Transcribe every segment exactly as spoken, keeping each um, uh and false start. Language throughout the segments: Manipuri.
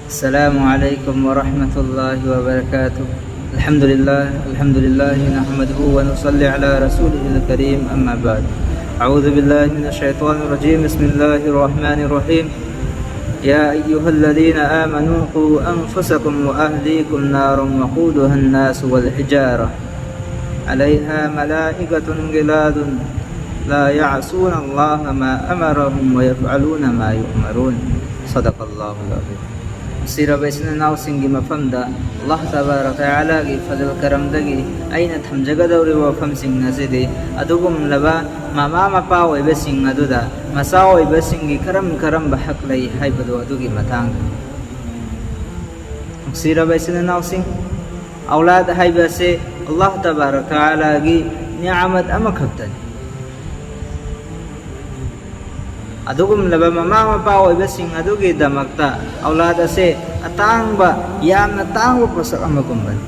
السلام عليكم ورحمة الله وبركاته. الحمد لله، الحمد لله نحمده ونصلي على رسوله الكريم، أما بعد. أعوذ بالله من الشيطان الرجيم. بسم الله الرحمن الرحيم. يا أيها الذين آمنوا قوا أنفسكم وأهليكم نارا وقودها الناس والحجارة عليها ملائكة غلاظ لا يعصون الله ما أمرهم ويفعلون ما يؤمرون. صدق الله العظيم. ꯅꯨꯡꯁꯤꯔꯕ ꯏꯆꯤꯟ ꯏꯅꯥꯎꯁꯤꯡꯒꯤ ꯃꯐꯝꯗ ꯑꯜꯂꯥꯍ ꯇꯕꯥꯔꯛ ꯇꯥꯂꯥꯒꯤ ꯐꯖꯜ ꯀꯔꯝꯗꯒꯤ ꯑꯩꯅ ꯊꯝꯖꯒꯗꯧꯔꯤꯕ ꯋꯥꯐꯝꯁꯤꯡ ꯑꯁꯤꯗꯤ, ꯑꯗꯨꯒꯨꯝꯂꯕ ꯃꯃꯥ ꯃꯄꯥ ꯑꯣꯏꯕꯁꯤꯡ ꯑꯗꯨꯗ ꯃꯆꯥ ꯑꯣꯏꯕꯁꯤꯡꯒꯤ ꯀꯔꯝ ꯀꯔꯝꯕ ꯍꯛ ꯂꯩ ꯍꯥꯏꯕꯗꯨ ꯑꯗꯨꯒꯤ ꯃꯇꯥꯡꯗ꯫ ꯅꯨꯡꯁꯤꯔꯕ ꯏꯆꯤꯟ ꯏꯅꯥꯎꯁꯤꯡ, ꯑꯧꯂꯥꯗ ꯍꯥꯏꯕ ꯑꯁꯤ ꯑꯜꯂꯥꯍ ꯇꯕꯥꯔꯛ ꯇꯥꯂꯥꯒꯤ ꯅꯤꯌꯥꯃꯠ ꯑꯃꯈꯛꯇꯅꯤ꯫ ꯑꯗꯨꯒꯨꯝꯂꯕ ꯃꯃꯥ ꯃꯄꯥ ꯑꯣꯏꯕꯁꯤꯡ ꯑꯗꯨꯒꯤꯗꯃꯛꯇ ꯑꯧꯂꯥꯗ ꯑꯁꯦ ꯑꯇꯥꯡꯕ, ꯌꯥꯝꯅ ꯇꯥꯡꯕ ꯄꯣꯠꯁꯛ ꯑꯃꯒꯨꯝꯕꯅꯤ꯫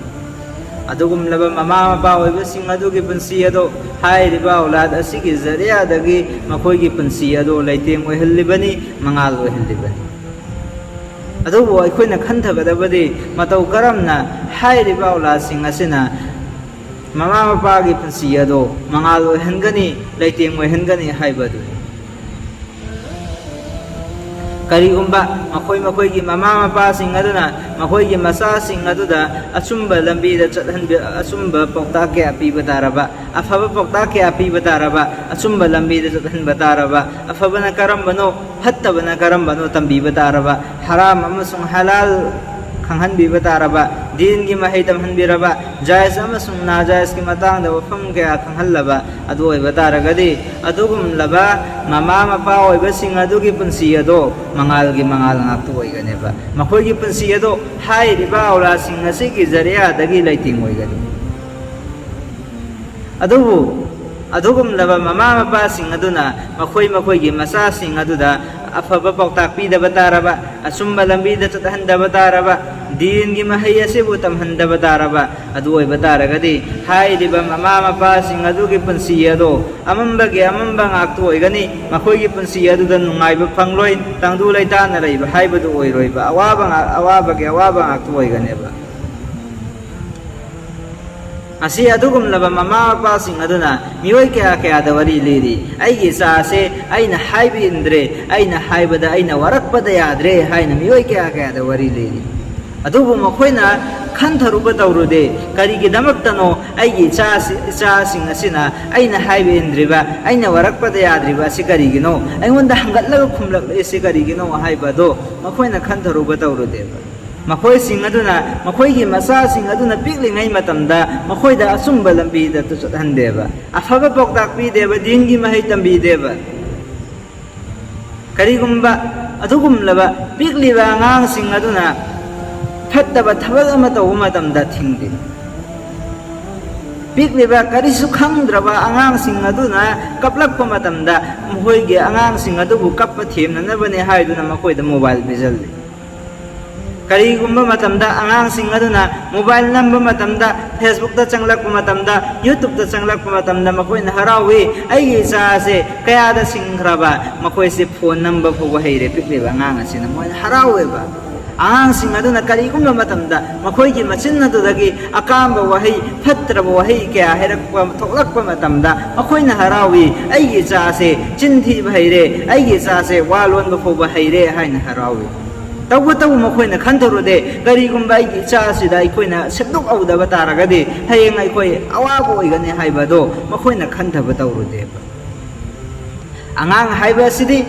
ꯑꯗꯨꯒꯨꯝꯂꯕ ꯃꯃꯥ ꯃꯄꯥ ꯑꯣꯏꯕꯁꯤꯡ ꯑꯗꯨꯒꯤ ꯄꯨꯟꯁꯤ ꯑꯗꯣ ꯍꯥꯏꯔꯤꯕ ꯑꯧꯂꯥꯗ ꯑꯁꯤꯒꯤ ꯖꯔꯤꯌꯥꯗꯒꯤ ꯃꯈꯣꯏꯒꯤ ꯄꯨꯟꯁꯤ ꯑꯗꯣ ꯂꯩꯇꯦꯡ ꯑꯣꯏꯍꯜꯂꯤꯕꯅꯤ, ꯃꯉꯥꯜ ꯑꯣꯏꯍꯜꯂꯤꯕꯅꯤ꯫ ꯑꯗꯨꯕꯨ ꯑꯩꯈꯣꯏꯅ ꯈꯟꯊꯒꯗꯕꯗꯤ, ꯃꯇꯧ ꯀꯔꯝꯅ ꯍꯥꯏꯔꯤꯕ ꯑꯧꯂꯥꯗꯁꯤꯡ ꯑꯁꯤꯅ ꯃꯃꯥ ꯃꯄꯥꯒꯤ ꯄꯨꯟꯁꯤ ꯑꯗꯣ ꯃꯉꯥꯜ ꯑꯣꯏꯍꯟꯒꯅꯤ, ꯂꯩꯇꯦꯡ ꯑꯣꯏꯍꯟꯒꯅꯤ ꯍꯥꯏꯕ ꯑꯗꯨꯅꯤ꯫ ꯀꯔꯤꯒꯨꯝꯕ ꯃꯈꯣꯏ ꯃꯈꯣꯏꯒꯤ ꯃꯃꯥ ꯃꯄꯥꯁꯤꯡ ꯑꯗꯨꯅ ꯃꯈꯣꯏꯒꯤ ꯃꯆꯥꯁꯤꯡ ꯑꯗꯨꯗ ꯑꯆꯨꯝꯕ ꯂꯝꯕꯤꯗ ꯆꯠꯍꯟꯕ, ꯑꯆꯨꯝꯕ ꯄꯥꯎꯇꯥꯛ ꯀꯌꯥ ꯄꯤꯕ ꯇꯥꯔꯕ, ꯑꯐꯕ ꯄꯥꯎꯇꯥꯛ ꯀꯌꯥ ꯄꯤꯕ ꯇꯥꯔꯕ, ꯑꯆꯨꯝꯕ ꯂꯝꯕꯤꯗ ꯆꯠꯍꯟꯕ ꯇꯥꯔꯕ, ꯑꯐꯕꯅ ꯀꯔꯝꯕꯅꯣ, ꯐꯠꯇꯕꯅ ꯀꯔꯝꯕꯅꯣ ꯇꯝꯕꯤꯕ ꯇꯥꯔꯕ, ꯍꯔꯥꯝ ꯑꯃꯁꯨꯡ ꯍꯂꯥꯜ ꯈꯪꯍꯟꯕꯤꯕ ꯇꯥꯔꯕ, ꯗꯤꯟꯒꯤ ꯃꯍꯩ ꯇꯝꯍꯟꯕꯤꯔꯕ, ꯖꯥꯏꯖ ꯑꯃꯁꯨꯡ ꯅꯥꯖꯥꯏꯖꯀꯤ ꯃꯇꯥꯡꯗ ꯋꯥꯐꯝ ꯀꯌꯥ ꯈꯪꯍꯜꯂꯕ ꯑꯗꯨ ꯑꯣꯏꯕ ꯇꯥꯔꯒꯗꯤ, ꯑꯗꯨꯒꯨꯝꯂꯕ ꯃꯃꯥ ꯃꯄꯥ ꯑꯣꯏꯕꯁꯤꯡ ꯑꯗꯨꯒꯤ ꯄꯨꯟꯁꯤ ꯑꯗꯣ ꯃꯉꯥꯜꯒꯤ ꯃꯉꯥꯜ ꯉꯥꯛꯇ ꯑꯣꯏꯒꯅꯦꯕ꯫ ꯃꯈꯣꯏꯒꯤ ꯄꯨꯟꯁꯤ ꯑꯗꯣ ꯍꯥꯏꯔꯤꯕ ꯑꯧꯂꯥꯗꯁꯤꯡ ꯑꯁꯤꯒꯤ ꯖꯔꯤꯌꯥꯗꯒꯤ ꯂꯩꯇꯦꯡ ꯑꯣꯏꯒꯅꯤ꯫ ꯑꯗꯨꯕꯨ ꯑꯗꯨꯒꯨꯝꯂꯕ ꯃꯃꯥ ꯃꯄꯥꯁꯤꯡ ꯑꯗꯨꯅ ꯃꯈꯣꯏ ꯃꯈꯣꯏꯒꯤ ꯃꯆꯥꯁꯤꯡ ꯑꯗꯨꯗ ꯑꯐꯕ ꯄꯥꯎꯇꯥꯛ ꯄꯤꯗꯕ ꯇꯥꯔꯕ, ꯑꯆꯨꯝꯕ ꯂꯝꯕꯤꯗ ꯆꯠꯍꯟꯗꯕ ꯇꯥꯔꯕ, ꯗꯤꯟꯒꯤ ꯃꯍꯩ ꯑꯁꯤꯕꯨ ꯇꯝꯍꯟꯗꯕ ꯇꯥꯔꯕ, ꯑꯗꯨ ꯑꯣꯏꯕ ꯇꯥꯔꯒꯗꯤ ꯍꯥꯏꯔꯤꯕ ꯃꯃꯥ ꯃꯄꯥꯁꯤꯡ ꯑꯗꯨꯒꯤ ꯄꯨꯟꯁꯤ ꯑꯗꯣ ꯑꯃꯝꯕꯒꯤ ꯑꯃꯝꯕ ꯉꯥꯛꯇ ꯑꯣꯏꯒꯅꯤ꯫ ꯃꯈꯣꯏꯒꯤ ꯄꯨꯟꯁꯤ ꯑꯗꯨꯗ ꯅꯨꯡꯉꯥꯏꯕ ꯐꯪꯂꯣꯏ꯫ ꯇꯪꯗꯨ ꯂꯩꯇꯥꯅ ꯂꯩꯕ ꯍꯥꯏꯕꯗꯨ ꯑꯣꯏꯔꯣꯏꯕ꯫ ꯑꯋꯥꯕ ꯉꯥꯛ-, ꯑꯋꯥꯕꯒꯤ ꯑꯋꯥꯕ ꯉꯥꯛꯇ ꯑꯣꯏꯒꯅꯦꯕ꯫ ꯉꯁꯤ ꯑꯗꯨꯒꯨꯝꯂꯕ ꯃꯃꯥ ꯃꯄꯥꯁꯤꯡ ꯑꯗꯨꯅ ꯃꯤꯑꯣꯏ ꯀꯌꯥ ꯀꯌꯥꯗ ꯋꯥꯔꯤ ꯂꯤꯔꯤ꯫ "ꯑꯩꯒꯤ ꯏꯆꯥ ꯑꯁꯦ ꯑꯩꯅ ꯍꯥꯏꯕ ꯏꯟꯗ꯭ꯔꯦ, ꯑꯩꯅ ꯍꯥꯏꯕꯗ ꯑꯩꯅ ꯋꯥꯔꯛꯄꯗ ꯌꯥꯗ꯭ꯔꯦ" ꯍꯥꯏꯅ ꯃꯤꯑꯣꯏ ꯀꯌꯥ ꯀꯌꯥꯗ ꯋꯥꯔꯤ ꯂꯤꯔꯤ꯫ ꯑꯗꯨꯕꯨ ꯃꯈꯣꯏꯅ ꯈꯟꯊꯔꯨꯕ ꯇꯧꯔꯨꯗꯦ꯫ ꯀꯔꯤꯒꯤꯗꯃꯛꯇꯅꯣ ꯑꯩꯒꯤ ꯏꯆꯥꯁꯤ-, ꯏꯆꯥꯁꯤꯡ ꯑꯁꯤꯅ ꯑꯩꯅ ꯍꯥꯏꯕ ꯏꯟꯗ꯭ꯔꯤꯕ, ꯑꯩꯅ ꯋꯥꯔꯛꯄꯗ ꯌꯥꯗ꯭ꯔꯤꯕ ꯑꯁꯤ ꯀꯔꯤꯒꯤꯅꯣ? ꯑꯩꯉꯣꯟꯗ ꯍꯪꯒꯠꯂꯒ ꯈꯨꯝꯂꯛꯂꯤꯁꯤ ꯀꯔꯤꯒꯤꯅꯣ ꯍꯥꯏꯕꯗꯣ ꯃꯈꯣꯏꯅ ꯈꯟꯊꯔꯨꯕ ꯇꯧꯔꯨꯗꯦꯕ꯫ ꯃꯈꯣꯏꯁꯤꯡ ꯑꯗꯨꯅ ꯃꯈꯣꯏꯒꯤ ꯃꯆꯥꯁꯤꯡ ꯑꯗꯨꯅ ꯄꯤꯛꯂꯤꯉꯩ ꯃꯇꯝꯗ ꯃꯈꯣꯏꯗ ꯑꯆꯨꯝꯕ ꯂꯝꯕꯤꯗ ꯆꯠꯍꯟꯗꯦꯕ꯫ ꯑꯐꯕ ꯄꯥꯎꯇꯥꯛ ꯄꯤꯗꯦꯕ, ꯗꯤꯟꯒꯤ ꯃꯍꯩ ꯇꯝꯕꯤꯗꯦꯕ꯫ ꯀꯔꯤꯒꯨꯝꯕ ꯑꯗꯨꯒꯨꯝꯂꯕ ꯄꯤꯛꯂꯤꯕ ꯑꯉꯥꯡꯁꯤꯡ ꯑꯗꯨꯅ ꯐꯠꯇꯕ ꯊꯕꯛ ꯑꯃ ꯇꯧꯕ ꯃꯇꯝꯗ ꯊꯤꯡꯗꯦ꯫ ꯄꯤꯛꯂꯤꯕ ꯀꯔꯤꯁꯨ ꯈꯪꯗ꯭ꯔꯕ ꯑꯉꯥꯡꯁꯤꯡ ꯑꯗꯨꯅ ꯀꯞꯂꯛꯄ ꯃꯇꯝꯗ ꯃꯈꯣꯏꯒꯤ ꯑꯉꯥꯡꯁꯤꯡ ꯑꯗꯨꯕꯨ ꯀꯞꯄ ꯊꯦꯝꯅꯅꯕꯅꯦ ꯍꯥꯏꯗꯨꯅ ꯃꯈꯣꯏꯗ ꯃꯣꯕꯥꯏꯜ ꯄꯤꯖꯜꯂꯤ꯫ ꯀꯔꯤꯒꯨꯝꯕ ꯃꯇꯝꯗ ꯑꯉꯥꯡꯁꯤꯡ ꯑꯗꯨꯅ ꯃꯣꯕꯥꯏꯜ ꯅꯝꯕ ꯃꯇꯝꯗ, Facebook ꯇ ꯆꯪꯂꯛꯄ ꯃꯇꯝꯗ, YouTube ꯇ ꯆꯪꯂꯛꯄ ꯃꯇꯝꯗ ꯃꯈꯣꯏꯅ ꯍꯔꯥꯎꯏ꯫ "ꯑꯩꯒꯤ ꯏꯆꯥ ꯑꯁꯦ ꯀꯌꯥꯗ ꯁꯤꯡꯈ꯭ꯔꯕ?" ꯃꯈꯣꯏꯁꯦ ꯐꯣꯟ ꯅꯝꯕ ꯐꯥꯎꯕ ꯍꯩꯔꯦ, ꯄꯤꯛꯂꯤꯕ ꯑꯉꯥꯡ ꯑꯁꯤꯅ꯫ ꯃꯣꯏꯅ ꯍꯔꯥꯎꯋꯦꯕ꯫ ꯑꯉꯥꯡꯁꯤꯡ ꯑꯗꯨꯅ ꯀꯔꯤꯒꯨꯝꯕ ꯃꯇꯝꯗ ꯃꯈꯣꯏꯒꯤ ꯃꯆꯤꯟ ꯑꯗꯨꯗꯒꯤ ꯑꯀꯥꯝꯕ ꯋꯥꯍꯩ, ꯐꯠꯇ꯭ꯔꯕ ꯋꯥꯍꯩ ꯀꯌꯥ ꯍꯥꯏꯔꯛꯄ, ꯊꯣꯛꯂꯛꯄ ꯃꯇꯝꯗ ꯃꯈꯣꯏꯅ ꯍꯔꯥꯎꯏ꯫ "ꯑꯩꯒꯤ ꯏꯆꯥꯁꯦ ꯆꯤꯟ ꯊꯤꯕ ꯍꯩꯔꯦ, ꯑꯩꯒꯤ ꯏꯆꯥꯁꯦ ꯋꯥ ꯂꯣꯟꯕ ꯐꯥꯎꯕ ꯍꯩꯔꯦ" ꯍꯥꯏꯅ ꯍꯔꯥꯎꯏ꯫ ꯇꯧꯕꯇꯕꯨ ꯃꯈꯣꯏꯅ ꯈꯟꯊꯔꯨꯗꯦ, ꯀꯔꯤꯒꯨꯝꯕ ꯑꯩꯒꯤ ꯏꯆꯥ ꯑꯁꯤꯗ ꯑꯩꯈꯣꯏꯅ ꯁꯦꯝꯗꯣꯛꯍꯧꯗꯕ ꯇꯥꯔꯒꯗꯤ ꯍꯌꯦꯡ ꯑꯩꯈꯣꯏ ꯑꯋꯥꯕ ꯑꯣꯏꯒꯅꯤ ꯍꯥꯏꯕꯗꯣ ꯃꯈꯣꯏꯅ ꯈꯟꯊꯕ ꯇꯧꯔꯨꯗꯦꯕ꯫ ꯑꯉꯥꯡ ꯍꯥꯏꯕ ꯑꯁꯤꯗꯤ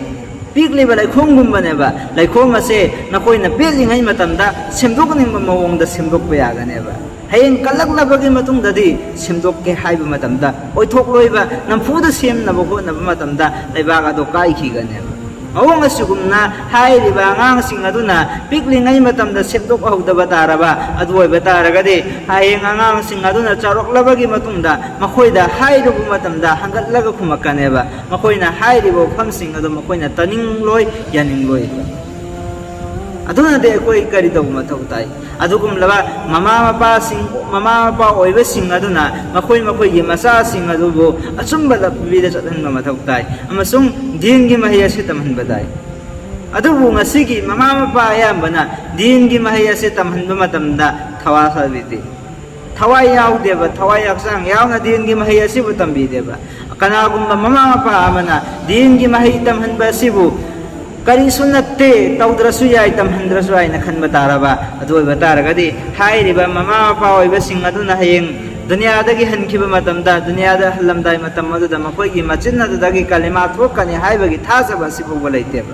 ꯄꯤꯛꯂꯤꯕ ꯂꯩꯈꯣꯝꯒꯨꯝꯕꯅꯦꯕ꯫ ꯂꯩꯈꯣꯝ ꯑꯁꯦ ꯅꯈꯣꯏꯅ ꯄꯦꯠꯂꯤꯉꯩ ꯃꯇꯝꯗ ꯁꯦꯝꯗꯣꯛꯅꯤꯡꯕ ꯃꯑꯣꯡꯗ ꯁꯦꯝꯗꯣꯛꯄ ꯌꯥꯒꯅꯦꯕ꯫ ꯍꯌꯦꯡ ꯀꯜꯂꯛꯂꯕꯒꯤ ꯃꯇꯨꯡꯗꯗꯤ ꯁꯦꯝꯗꯣꯛꯀꯦ ꯍꯥꯏꯕ ꯃꯇꯝꯗ ꯑꯣꯏꯊꯣꯛꯂꯣꯏꯕ, ꯅꯝꯐꯨꯗ ꯁꯦꯝꯅꯕ ꯍꯣꯠꯅꯕ ꯃꯇꯝꯗ ꯂꯩꯕꯥꯛ ꯑꯗꯣ ꯀꯥꯏꯈꯤꯒꯅꯦꯕ꯫ ꯃꯑꯣꯡ ꯑꯁꯤꯒꯨꯝꯅ ꯍꯥꯏꯔꯤꯕ ꯑꯉꯥꯡꯁꯤꯡ ꯑꯗꯨꯅ ꯄꯤꯛꯂꯤꯉꯩ ꯃꯇꯝꯗ ꯁꯦꯝꯗꯣꯛꯍꯧꯗꯕ ꯇꯥꯔꯕ ꯑꯗꯨ ꯑꯣꯏꯕ ꯇꯥꯔꯒꯗꯤ, ꯍꯌꯦꯡ ꯑꯉꯥꯡꯁꯤꯡ ꯑꯗꯨꯅ ꯆꯥꯎꯔꯛꯂꯕꯒꯤ ꯃꯇꯨꯡꯗ ꯃꯈꯣꯏꯗ ꯍꯥꯏꯔꯨꯕ ꯃꯇꯝꯗ ꯍꯪꯒꯠꯂꯒ ꯈꯨꯝꯃꯛꯀꯅꯦꯕ꯫ ꯃꯈꯣꯏꯅ ꯍꯥꯏꯔꯤꯕ ꯋꯥꯐꯝꯁꯤꯡ ꯑꯗꯨ ꯃꯈꯣꯏꯅ ꯇꯥꯅꯤꯡꯂꯣꯏ, ꯌꯥꯅꯤꯡꯂꯣꯏ꯫ ꯑꯗꯨꯅꯗꯤ ꯑꯩꯈꯣꯏ ꯀꯔꯤ ꯇꯧꯕ ꯃꯊꯧ ꯇꯥꯏ? ꯑꯗꯨꯒꯨꯝꯂꯕ ꯃꯃꯥ ꯃꯄꯥꯁꯤꯡ, ꯃꯃꯥ ꯃꯄꯥ ꯑꯣꯏꯕꯁꯤꯡ ꯑꯗꯨꯅ ꯃꯈꯣꯏ ꯃꯈꯣꯏꯒꯤ ꯃꯆꯥꯁꯤꯡ ꯑꯗꯨꯕꯨ ꯑꯆꯨꯝꯕ ꯂꯝꯕꯤꯗ ꯆꯠꯍꯟꯕ ꯃꯊꯧ ꯇꯥꯏ ꯑꯃꯁꯨꯡ ꯗꯤꯟꯒꯤ ꯃꯍꯩ ꯑꯁꯤ ꯇꯝꯍꯟꯕ ꯇꯥꯏ꯫ ꯑꯗꯨꯕꯨ ꯉꯁꯤꯒꯤ ꯃꯃꯥ ꯃꯄꯥ ꯑꯌꯥꯝꯕꯅ ꯗꯤꯟꯒꯤ ꯃꯍꯩ ꯑꯁꯤ ꯇꯝꯍꯟꯕ ꯃꯇꯝꯗ ꯊꯋꯥ ꯁꯥꯕꯤꯗꯦ꯫ ꯊꯋꯥꯏ ꯌꯥꯎꯗꯦꯕ, ꯊꯋꯥꯏ ꯍꯛꯆꯥꯡ ꯌꯥꯎꯅ ꯗꯤꯟꯒꯤ ꯃꯍꯩ ꯑꯁꯤꯕꯨ ꯇꯝꯕꯤꯗꯦꯕ꯫ ꯀꯅꯥꯒꯨꯝꯕ ꯃꯃꯥ ꯃꯄꯥ ꯑꯃꯅ ꯗꯤꯟꯒꯤ ꯃꯍꯩ ꯇꯝꯍꯟꯕ ꯑꯁꯤꯕꯨ ꯀꯔꯤꯁꯨ ꯅꯠꯇꯦ, ꯇꯧꯗ꯭ꯔꯁꯨ ꯌꯥꯏ, ꯇꯝꯍꯟꯗ꯭ꯔꯁꯨ ꯌꯥꯏꯅ ꯈꯟꯕ ꯇꯥꯔꯕ ꯑꯗꯨ ꯑꯣꯏꯕ ꯇꯥꯔꯒꯗꯤ, ꯍꯥꯏꯔꯤꯕ ꯃꯃꯥ ꯃꯄꯥ ꯑꯣꯏꯕꯁꯤꯡ ꯑꯗꯨꯅ ꯍꯌꯦꯡ ꯗꯨꯅꯤꯌꯥꯗꯒꯤ ꯍꯟꯈꯤꯕ ꯃꯇꯝꯗ, ꯗꯨꯅꯤꯌꯥꯗ ꯍꯜꯂꯝꯗꯥꯏ ꯃꯇꯝ ꯑꯗꯨꯗ ꯃꯈꯣꯏꯒꯤ ꯃꯆꯤꯟ ꯑꯗꯨꯗꯒꯤ ꯀꯂꯤꯃꯥ ꯊꯣꯛꯀꯅꯤ ꯍꯥꯏꯕꯒꯤ ꯊꯥꯖꯕ ꯑꯁꯤ ꯐꯥꯎꯕ ꯂꯩꯇꯦꯕ꯫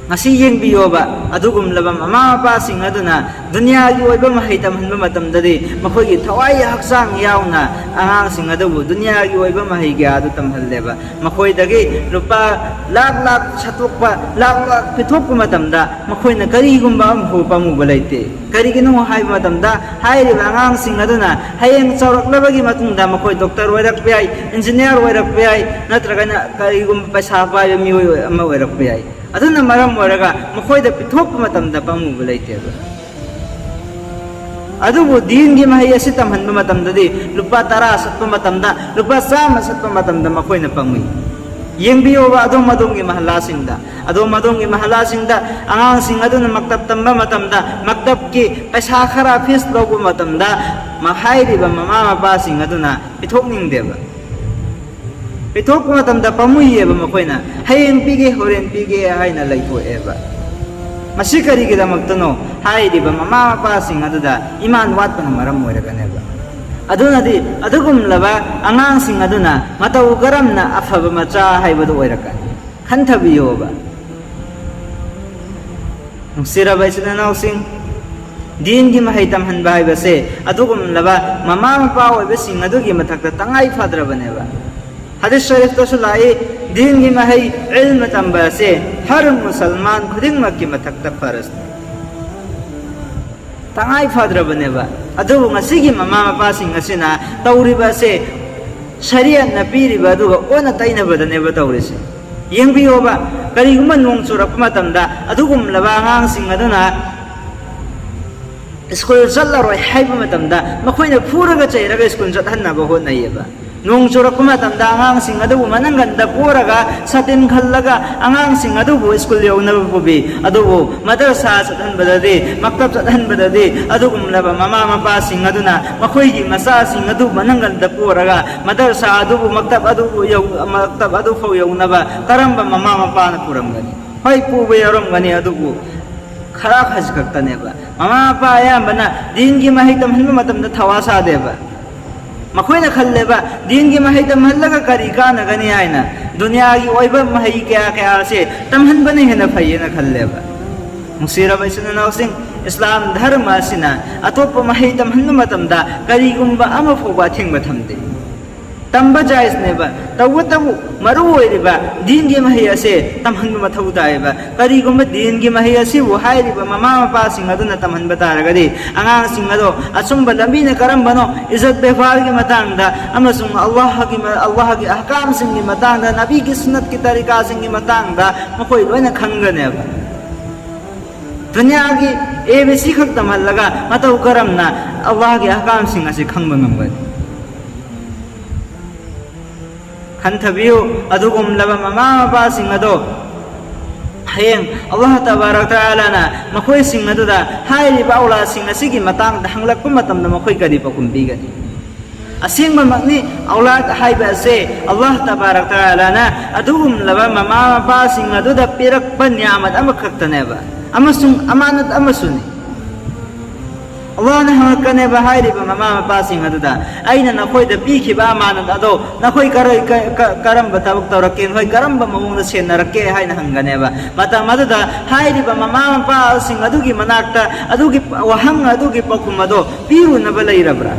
ꯉꯁꯤ ꯌꯦꯡꯕꯤꯌꯣꯕ, ꯑꯗꯨꯒꯨꯝꯂꯕ ꯃꯃꯥ ꯃꯄꯥꯁꯤꯡ ꯑꯗꯨꯅ ꯗꯨꯅꯤꯌꯥꯒꯤ ꯑꯣꯏꯕ ꯃꯍꯩ ꯇꯝꯍꯟꯕ ꯃꯇꯝꯗꯗꯤ ꯃꯈꯣꯏꯒꯤ ꯊꯋꯥꯏ ꯍꯛꯆꯥꯡ ꯌꯥꯎꯅ ꯑꯉꯥꯡꯁꯤꯡ ꯑꯗꯨꯕꯨ ꯗꯨꯅꯤꯌꯥꯒꯤ ꯑꯣꯏꯕ ꯃꯍꯩ ꯀꯌꯥ ꯑꯗꯨ ꯇꯝꯍꯜꯂꯦꯕ꯫ ꯃꯈꯣꯏꯗꯒꯤ ꯂꯨꯄꯥ ꯂꯥꯛ ꯂꯥꯛ ꯁꯠꯇꯣꯛꯄ, ꯂꯥꯛ ꯂꯥꯛ ꯄꯤꯊꯣꯛꯄ ꯃꯇꯝꯗ ꯃꯈꯣꯏꯅ ꯀꯔꯤꯒꯨꯝꯕ ꯑꯃꯐꯥꯎ ꯄꯥꯝꯃꯨꯕ ꯂꯩꯇꯦ꯫ ꯀꯔꯤꯒꯤꯅꯣ ꯍꯥꯏꯕ ꯃꯇꯝꯗ, ꯍꯥꯏꯔꯤꯕ ꯑꯉꯥꯡꯁꯤꯡ ꯑꯗꯨꯅ ꯍꯌꯦꯡ ꯆꯥꯎꯔꯛꯂꯕꯒꯤ ꯃꯇꯨꯡꯗ ꯃꯈꯣꯏ ꯗꯣꯛꯇꯔ ꯑꯣꯏꯔꯛꯄ ꯌꯥꯏ, ꯏꯟꯖꯤꯅꯤꯌꯥꯔ ꯑꯣꯏꯔꯛꯄ ꯌꯥꯏ, ꯅꯠꯇ꯭ꯔꯒꯅ ꯀꯔꯤꯒꯨꯝꯕ ꯄꯩꯁꯥ ꯄꯥꯏꯕ ꯃꯤꯑꯣꯏ ꯑꯃ ꯑꯣꯏꯔꯛꯄ ꯌꯥꯏ꯫ ꯑꯗꯨꯅ ꯃꯔꯝ ꯑꯣꯏꯔꯒ ꯃꯈꯣꯏꯗ ꯄꯤꯊꯣꯛꯄ ꯃꯇꯝꯗ ꯄꯥꯝꯃꯨꯕ ꯂꯩꯇꯦꯕ꯫ ꯑꯗꯨꯕꯨ ꯗꯤꯟꯒꯤ ꯃꯍꯩ ꯑꯁꯤ ꯇꯝꯍꯟꯕ ꯃꯇꯝꯗꯗꯤ ꯂꯨꯄꯥ ꯇꯔꯥ ꯁꯠꯄ ꯃꯇꯝꯗ, ꯂꯨꯄꯥ ꯆꯥꯝꯃ ꯁꯠꯄ ꯃꯇꯝꯗ ꯃꯈꯣꯏꯅ ꯄꯥꯝꯃꯨꯏ꯫ ꯌꯦꯡꯕꯤꯌꯣꯕ, ꯑꯗꯣꯝ ꯑꯗꯣꯝꯒꯤ ꯃꯍꯜꯂꯥꯁꯤꯡꯗ, ꯑꯗꯣꯝ ꯑꯗꯣꯝꯒꯤ ꯃꯍꯜꯂꯥꯁꯤꯡꯗ ꯑꯉꯥꯡꯁꯤꯡ ꯑꯗꯨꯅ ꯃꯛꯇꯕ ꯇꯝꯕ ꯃꯇꯝꯗ, ꯃꯛꯇꯕꯀꯤ ꯄꯩꯁꯥ ꯈꯔ, ꯐꯤꯁ ꯂꯧꯕ ꯃꯇꯝꯗ, ꯃ-, ꯍꯥꯏꯔꯤꯕ ꯃꯃꯥ ꯃꯄꯥꯁꯤꯡ ꯑꯗꯨꯅ ꯄꯤꯊꯣꯛꯅꯤꯡꯗꯦꯕ꯫ ꯄꯤꯊꯣꯛꯄ ꯃꯇꯝꯗ ꯄꯥꯝꯃꯨꯏꯌꯦꯕ ꯃꯈꯣꯏꯅ, "ꯍꯌꯦꯡ ꯄꯤꯒꯦ, ꯍꯣꯔꯦꯟ ꯄꯤꯒꯦ" ꯍꯥꯏꯅ ꯂꯩꯊꯣꯛꯑꯦꯕ꯫ ꯃꯁꯤ ꯀꯔꯤꯒꯤꯗꯃꯛꯇꯅꯣ? ꯍꯥꯏꯔꯤꯕ ꯃꯃꯥ ꯃꯄꯥꯁꯤꯡ ꯑꯗꯨꯗ ꯏꯃꯥꯟ ꯋꯥꯠꯄꯅ ꯃꯔꯝ ꯑꯣꯏꯔꯒꯅꯦꯕ꯫ ꯑꯗꯨꯅꯗꯤ ꯑꯗꯨꯒꯨꯝꯂꯕ ꯑꯉꯥꯡꯁꯤꯡ ꯑꯗꯨꯅ ꯃꯇꯧ ꯀꯔꯝꯅ ꯑꯐꯕ ꯃꯆꯥ ꯍꯥꯏꯕꯗꯨ ꯑꯣꯏꯔꯛꯀꯅꯤ? ꯈꯟꯊꯕꯤꯌꯣꯕ꯫ ꯅꯨꯡꯁꯤꯔꯕ ꯏꯆꯤꯟ ꯏꯅꯥꯎꯁꯤꯡ, ꯗꯤꯟꯒꯤ ꯃꯍꯩ ꯇꯝꯍꯟꯕ ꯍꯥꯏꯕꯁꯦ ꯑꯗꯨꯒꯨꯝꯂꯕ ꯃꯃꯥ ꯃꯄꯥ ꯑꯣꯏꯕꯁꯤꯡ ꯑꯗꯨꯒꯤ ꯃꯊꯛꯇ ꯇꯉꯥꯏ ꯐꯗ꯭ꯔꯕꯅꯦꯕ꯫ ꯍꯗꯤꯁ ꯁꯔꯤꯐꯇꯁꯨ ꯂꯥꯛꯏ, ꯗꯤꯟꯒꯤ ꯃꯍꯩ, ꯏꯜꯃ ꯇꯝꯕ ꯑꯁꯦ ꯍꯔ ꯃꯨꯁꯜꯃꯥꯟ ꯈꯨꯗꯤꯡꯃꯛꯀꯤ ꯃꯊꯛꯇ ꯐꯔꯖꯅꯤ, ꯇꯉꯥꯏ ꯐꯗ꯭ꯔꯕꯅꯦꯕ꯫ ꯑꯗꯨꯕꯨ ꯉꯁꯤꯒꯤ ꯃꯃꯥ ꯃꯄꯥꯁꯤꯡ ꯑꯁꯤꯅ ꯇꯧꯔꯤꯕ ꯑꯁꯦ ꯁꯔꯤꯌꯠꯅ ꯄꯤꯔꯤꯕ ꯑꯗꯨꯒ ꯑꯣꯟꯅ ꯇꯩꯅꯕꯗꯅꯦꯕ ꯇꯧꯔꯤꯁꯦ꯫ ꯌꯦꯡꯕꯤꯌꯣꯕ, ꯀꯔꯤꯒꯨꯝꯕ ꯅꯣꯡ ꯆꯨꯔꯛꯄ ꯃꯇꯝꯗ ꯑꯗꯨꯒꯨꯝꯂꯕ ꯑꯉꯥꯡꯁꯤꯡ ꯑꯗꯨꯅ ꯁ꯭ꯀꯨꯜ ꯆꯠꯂꯔꯣꯏ ꯍꯥꯏꯕ ꯃꯇꯝꯗ ꯃꯈꯣꯏꯅ ꯐꯨꯔꯒ ꯆꯩꯔꯒ ꯁ꯭ꯀꯨꯜ ꯆꯠꯍꯟꯅꯕ ꯍꯣꯠꯅꯩꯌꯦꯕ꯫ ꯅꯣꯡ ꯆꯨꯔꯛꯄ ꯃꯇꯝꯗ ꯑꯉꯥꯡꯁꯤꯡ ꯑꯗꯨꯕꯨ ꯃꯅꯪꯒꯟꯗ ꯄꯣꯔꯒ ꯁꯥꯇꯤꯟ ꯈꯜꯂꯒ ꯑꯉꯥꯡꯁꯤꯡ ꯑꯗꯨꯕꯨ ꯁ꯭ꯀꯨꯜ ꯌꯧꯅꯕ ꯄꯨꯕꯤ꯫ ꯑꯗꯨꯕꯨ ꯃꯗꯔꯁꯥ ꯆꯠꯍꯟꯕꯗꯗꯤ, ꯃꯛꯇꯕ ꯆꯠꯍꯟꯕꯗꯗꯤ ꯑꯗꯨꯒꯨꯝꯂꯕ ꯃꯃꯥ ꯃꯄꯥꯁꯤꯡ ꯑꯗꯨꯅ ꯃꯈꯣꯏꯒꯤ ꯃꯆꯥꯁꯤꯡ ꯑꯗꯨ ꯃꯅꯪꯒꯟꯗ ꯄꯣꯔꯒ ꯃꯗꯔꯁꯥ ꯑꯗꯨꯕꯨ, ꯃꯛꯇꯕ ꯑꯗꯨꯕꯨ ꯌꯧ-, ꯃꯛꯇꯕ ꯑꯗꯨꯐꯥꯎ ꯌꯧꯅꯕ ꯀꯔꯝꯕ ꯃꯃꯥ ꯃꯄꯥꯅ ꯄꯨꯔꯝꯒꯅꯤ? ꯍꯣꯏ, ꯄꯨꯕ ꯌꯥꯎꯔꯝꯒꯅꯤ, ꯑꯗꯨꯕꯨ ꯈꯔ ꯈꯖꯤꯛ ꯈꯛꯇꯅꯦꯕ꯫ ꯃꯃꯥ ꯃꯄꯥ ꯑꯌꯥꯝꯕꯅ ꯗꯤꯟꯒꯤ ꯃꯍꯩ ꯇꯝꯍꯟꯕ ꯃꯇꯝꯗ ꯊꯋꯥ ꯁꯥꯗꯦꯕ꯫ ꯃꯈꯣꯏꯅ ꯈꯜꯂꯦꯕ, ꯗꯤꯟꯒꯤ ꯃꯍꯩ ꯇꯝꯍꯜꯂꯒ ꯀꯔꯤ ꯀꯥꯟꯅꯒꯅꯤ ꯍꯥꯏꯅ, ꯗꯨꯅꯤꯌꯥꯒꯤ ꯑꯣꯏꯕ ꯃꯍꯩ ꯀꯌꯥ ꯀꯌꯥ ꯑꯁꯦ ꯇꯝꯍꯟꯕꯅ ꯍꯦꯟꯅ ꯐꯩꯌꯦꯅ ꯈꯜꯂꯦꯕ꯫ ꯅꯨꯡꯁꯤꯔꯕ ꯏꯆꯤꯟ ꯏꯅꯥꯎꯁꯤꯡ, ꯏꯁꯂꯥꯝ ꯙꯔꯃ ꯑꯁꯤꯅ ꯑꯇꯣꯞꯄ ꯃꯍꯩ ꯇꯝꯍꯟꯕ ꯃꯇꯝꯗ ꯀꯔꯤꯒꯨꯝꯕ ꯑꯃ ꯐꯥꯎꯕ ꯑꯊꯤꯡꯕ ꯊꯝꯗꯦ꯫ ꯇꯝꯕ ꯖꯥꯏꯖꯅꯦꯕ, ꯇꯧꯕꯇꯕꯨ ꯃꯔꯨ ꯑꯣꯏꯔꯤꯕ ꯗꯤꯟꯒꯤ ꯃꯍꯩ ꯑꯁꯦ ꯇꯝꯍꯟꯕ ꯃꯊꯧ ꯇꯥꯏꯌꯦꯕ꯫ ꯀꯔꯤꯒꯨꯝꯕ ꯗꯤꯟꯒꯤ ꯃꯍꯩ ꯑꯁꯤꯕꯨ ꯍꯥꯏꯔꯤꯕ ꯃꯃꯥ ꯃꯄꯥꯁꯤꯡ ꯑꯗꯨꯅ ꯇꯝꯍꯟꯕ ꯇꯥꯔꯒꯗꯤ, ꯑꯉꯥꯡꯁꯤꯡ ꯑꯗꯣ ꯑꯆꯨꯝꯕ ꯂꯝꯕꯤꯅ ꯀꯔꯝꯕꯅꯣ, ꯏꯖꯠ ꯕꯦꯕꯥꯔꯒꯤ ꯃꯇꯥꯡꯗ ꯑꯃꯁꯨꯡ ꯑꯜꯂꯥꯍꯒꯤ ꯃ-, ꯑꯜꯂꯥꯍꯒꯤ ꯑꯍꯀꯥꯝꯁꯤꯡꯒꯤ ꯃꯇꯥꯡꯗ, ꯅꯕꯤꯒꯤ ꯁꯨꯟꯅꯠꯀꯤ ꯇꯔꯤꯀꯥꯁꯤꯡꯒꯤ ꯃꯇꯥꯡꯗ ꯃꯈꯣꯏ ꯂꯣꯏꯅ ꯈꯪꯒꯅꯦꯕ꯫ ꯗꯨꯅꯤꯌꯥꯒꯤ ꯑꯦ ꯕꯤ ꯁꯤ ꯈꯛ ꯇꯝꯍꯜꯂꯒ ꯃꯇꯧ ꯀꯔꯝꯅ ꯑꯜꯂꯥꯍꯒꯤ ꯑꯍꯀꯥꯝꯁꯤꯡ ꯑꯁꯤ ꯈꯪꯕ ꯉꯝꯒꯅꯤ? ꯈꯟꯊꯕꯤꯌꯨ, ꯑꯗꯨꯒꯨꯝꯂꯕ ꯃꯃꯥ ꯃꯄꯥꯁꯤꯡ ꯑꯗꯣ ꯍꯌꯦꯡ ꯑꯜꯂꯥꯍ ꯇꯕꯥꯔꯛ ꯇꯥꯂꯥꯅ ꯃꯈꯣꯏꯁꯤꯡ ꯑꯗꯨꯗ ꯍꯥꯏꯔꯤꯕ ꯑꯧꯂꯥꯗꯁꯤꯡ ꯑꯁꯤꯒꯤ ꯃꯇꯥꯡꯗ ꯍꯪꯂꯛꯄ ꯃꯇꯝꯗ ꯃꯈꯣꯏ ꯀꯔꯤ ꯄꯥꯎꯈꯨꯝ ꯄꯤꯒꯅꯤ? ꯑꯁꯦꯡꯕꯃꯛꯅꯤ, ꯑꯧꯂꯥꯗ ꯍꯥꯏꯕ ꯑꯁꯦ ꯑꯜꯂꯥꯍ ꯇꯕꯥꯔꯛ ꯇꯥꯂꯥꯅ ꯑꯗꯨꯒꯨꯝꯂꯕ ꯃꯃꯥ ꯃꯄꯥꯁꯤꯡ ꯑꯗꯨꯗ ꯄꯤꯔꯛꯄ ꯅꯤꯌꯥꯃꯠ ꯑꯃꯈꯛꯇꯅꯦꯕ, ꯑꯃꯁꯨꯡ ꯑꯃꯥꯅꯠ ꯑꯃꯁꯨꯅꯤ꯫ ꯑꯜꯂꯥꯍꯅ ꯍꯪꯉꯛꯀꯅꯦꯕ ꯍꯥꯏꯔꯤꯕ ꯃꯃꯥ ꯃꯄꯥꯁꯤꯡ ꯑꯗꯨꯗ, "ꯑꯩꯅ ꯅꯈꯣꯏꯗ ꯄꯤꯈꯤꯕ ꯑꯃꯥꯅꯠ ꯑꯗꯣ ꯅꯈꯣꯏ ꯀꯔ-, ꯀ-, ꯀ-, ꯀꯔꯝꯕ ꯊꯕꯛ ꯇꯧꯔꯛꯀꯦ? ꯅꯈꯣꯏ ꯀꯔꯝꯕ ꯃꯑꯣꯡꯗ ꯁꯦꯟꯅꯔꯛꯀꯦ?" ꯍꯥꯏꯅ ꯍꯪꯒꯅꯦꯕ꯫ ꯃꯇꯝ ꯑꯗꯨꯗ ꯍꯥꯏꯔꯤꯕ ꯃꯃꯥ ꯃꯄꯥꯁꯤꯡ ꯑꯗꯨꯒꯤ ꯃꯅꯥꯛꯇ ꯑꯗꯨꯒꯤ ꯋꯥꯍꯪ ꯑꯗꯨꯒꯤ ꯄꯥꯎꯈꯨꯝ ꯑꯗꯣ ꯄꯤꯔꯨꯅꯕ ꯂꯩꯔꯕ꯭ꯔꯥ?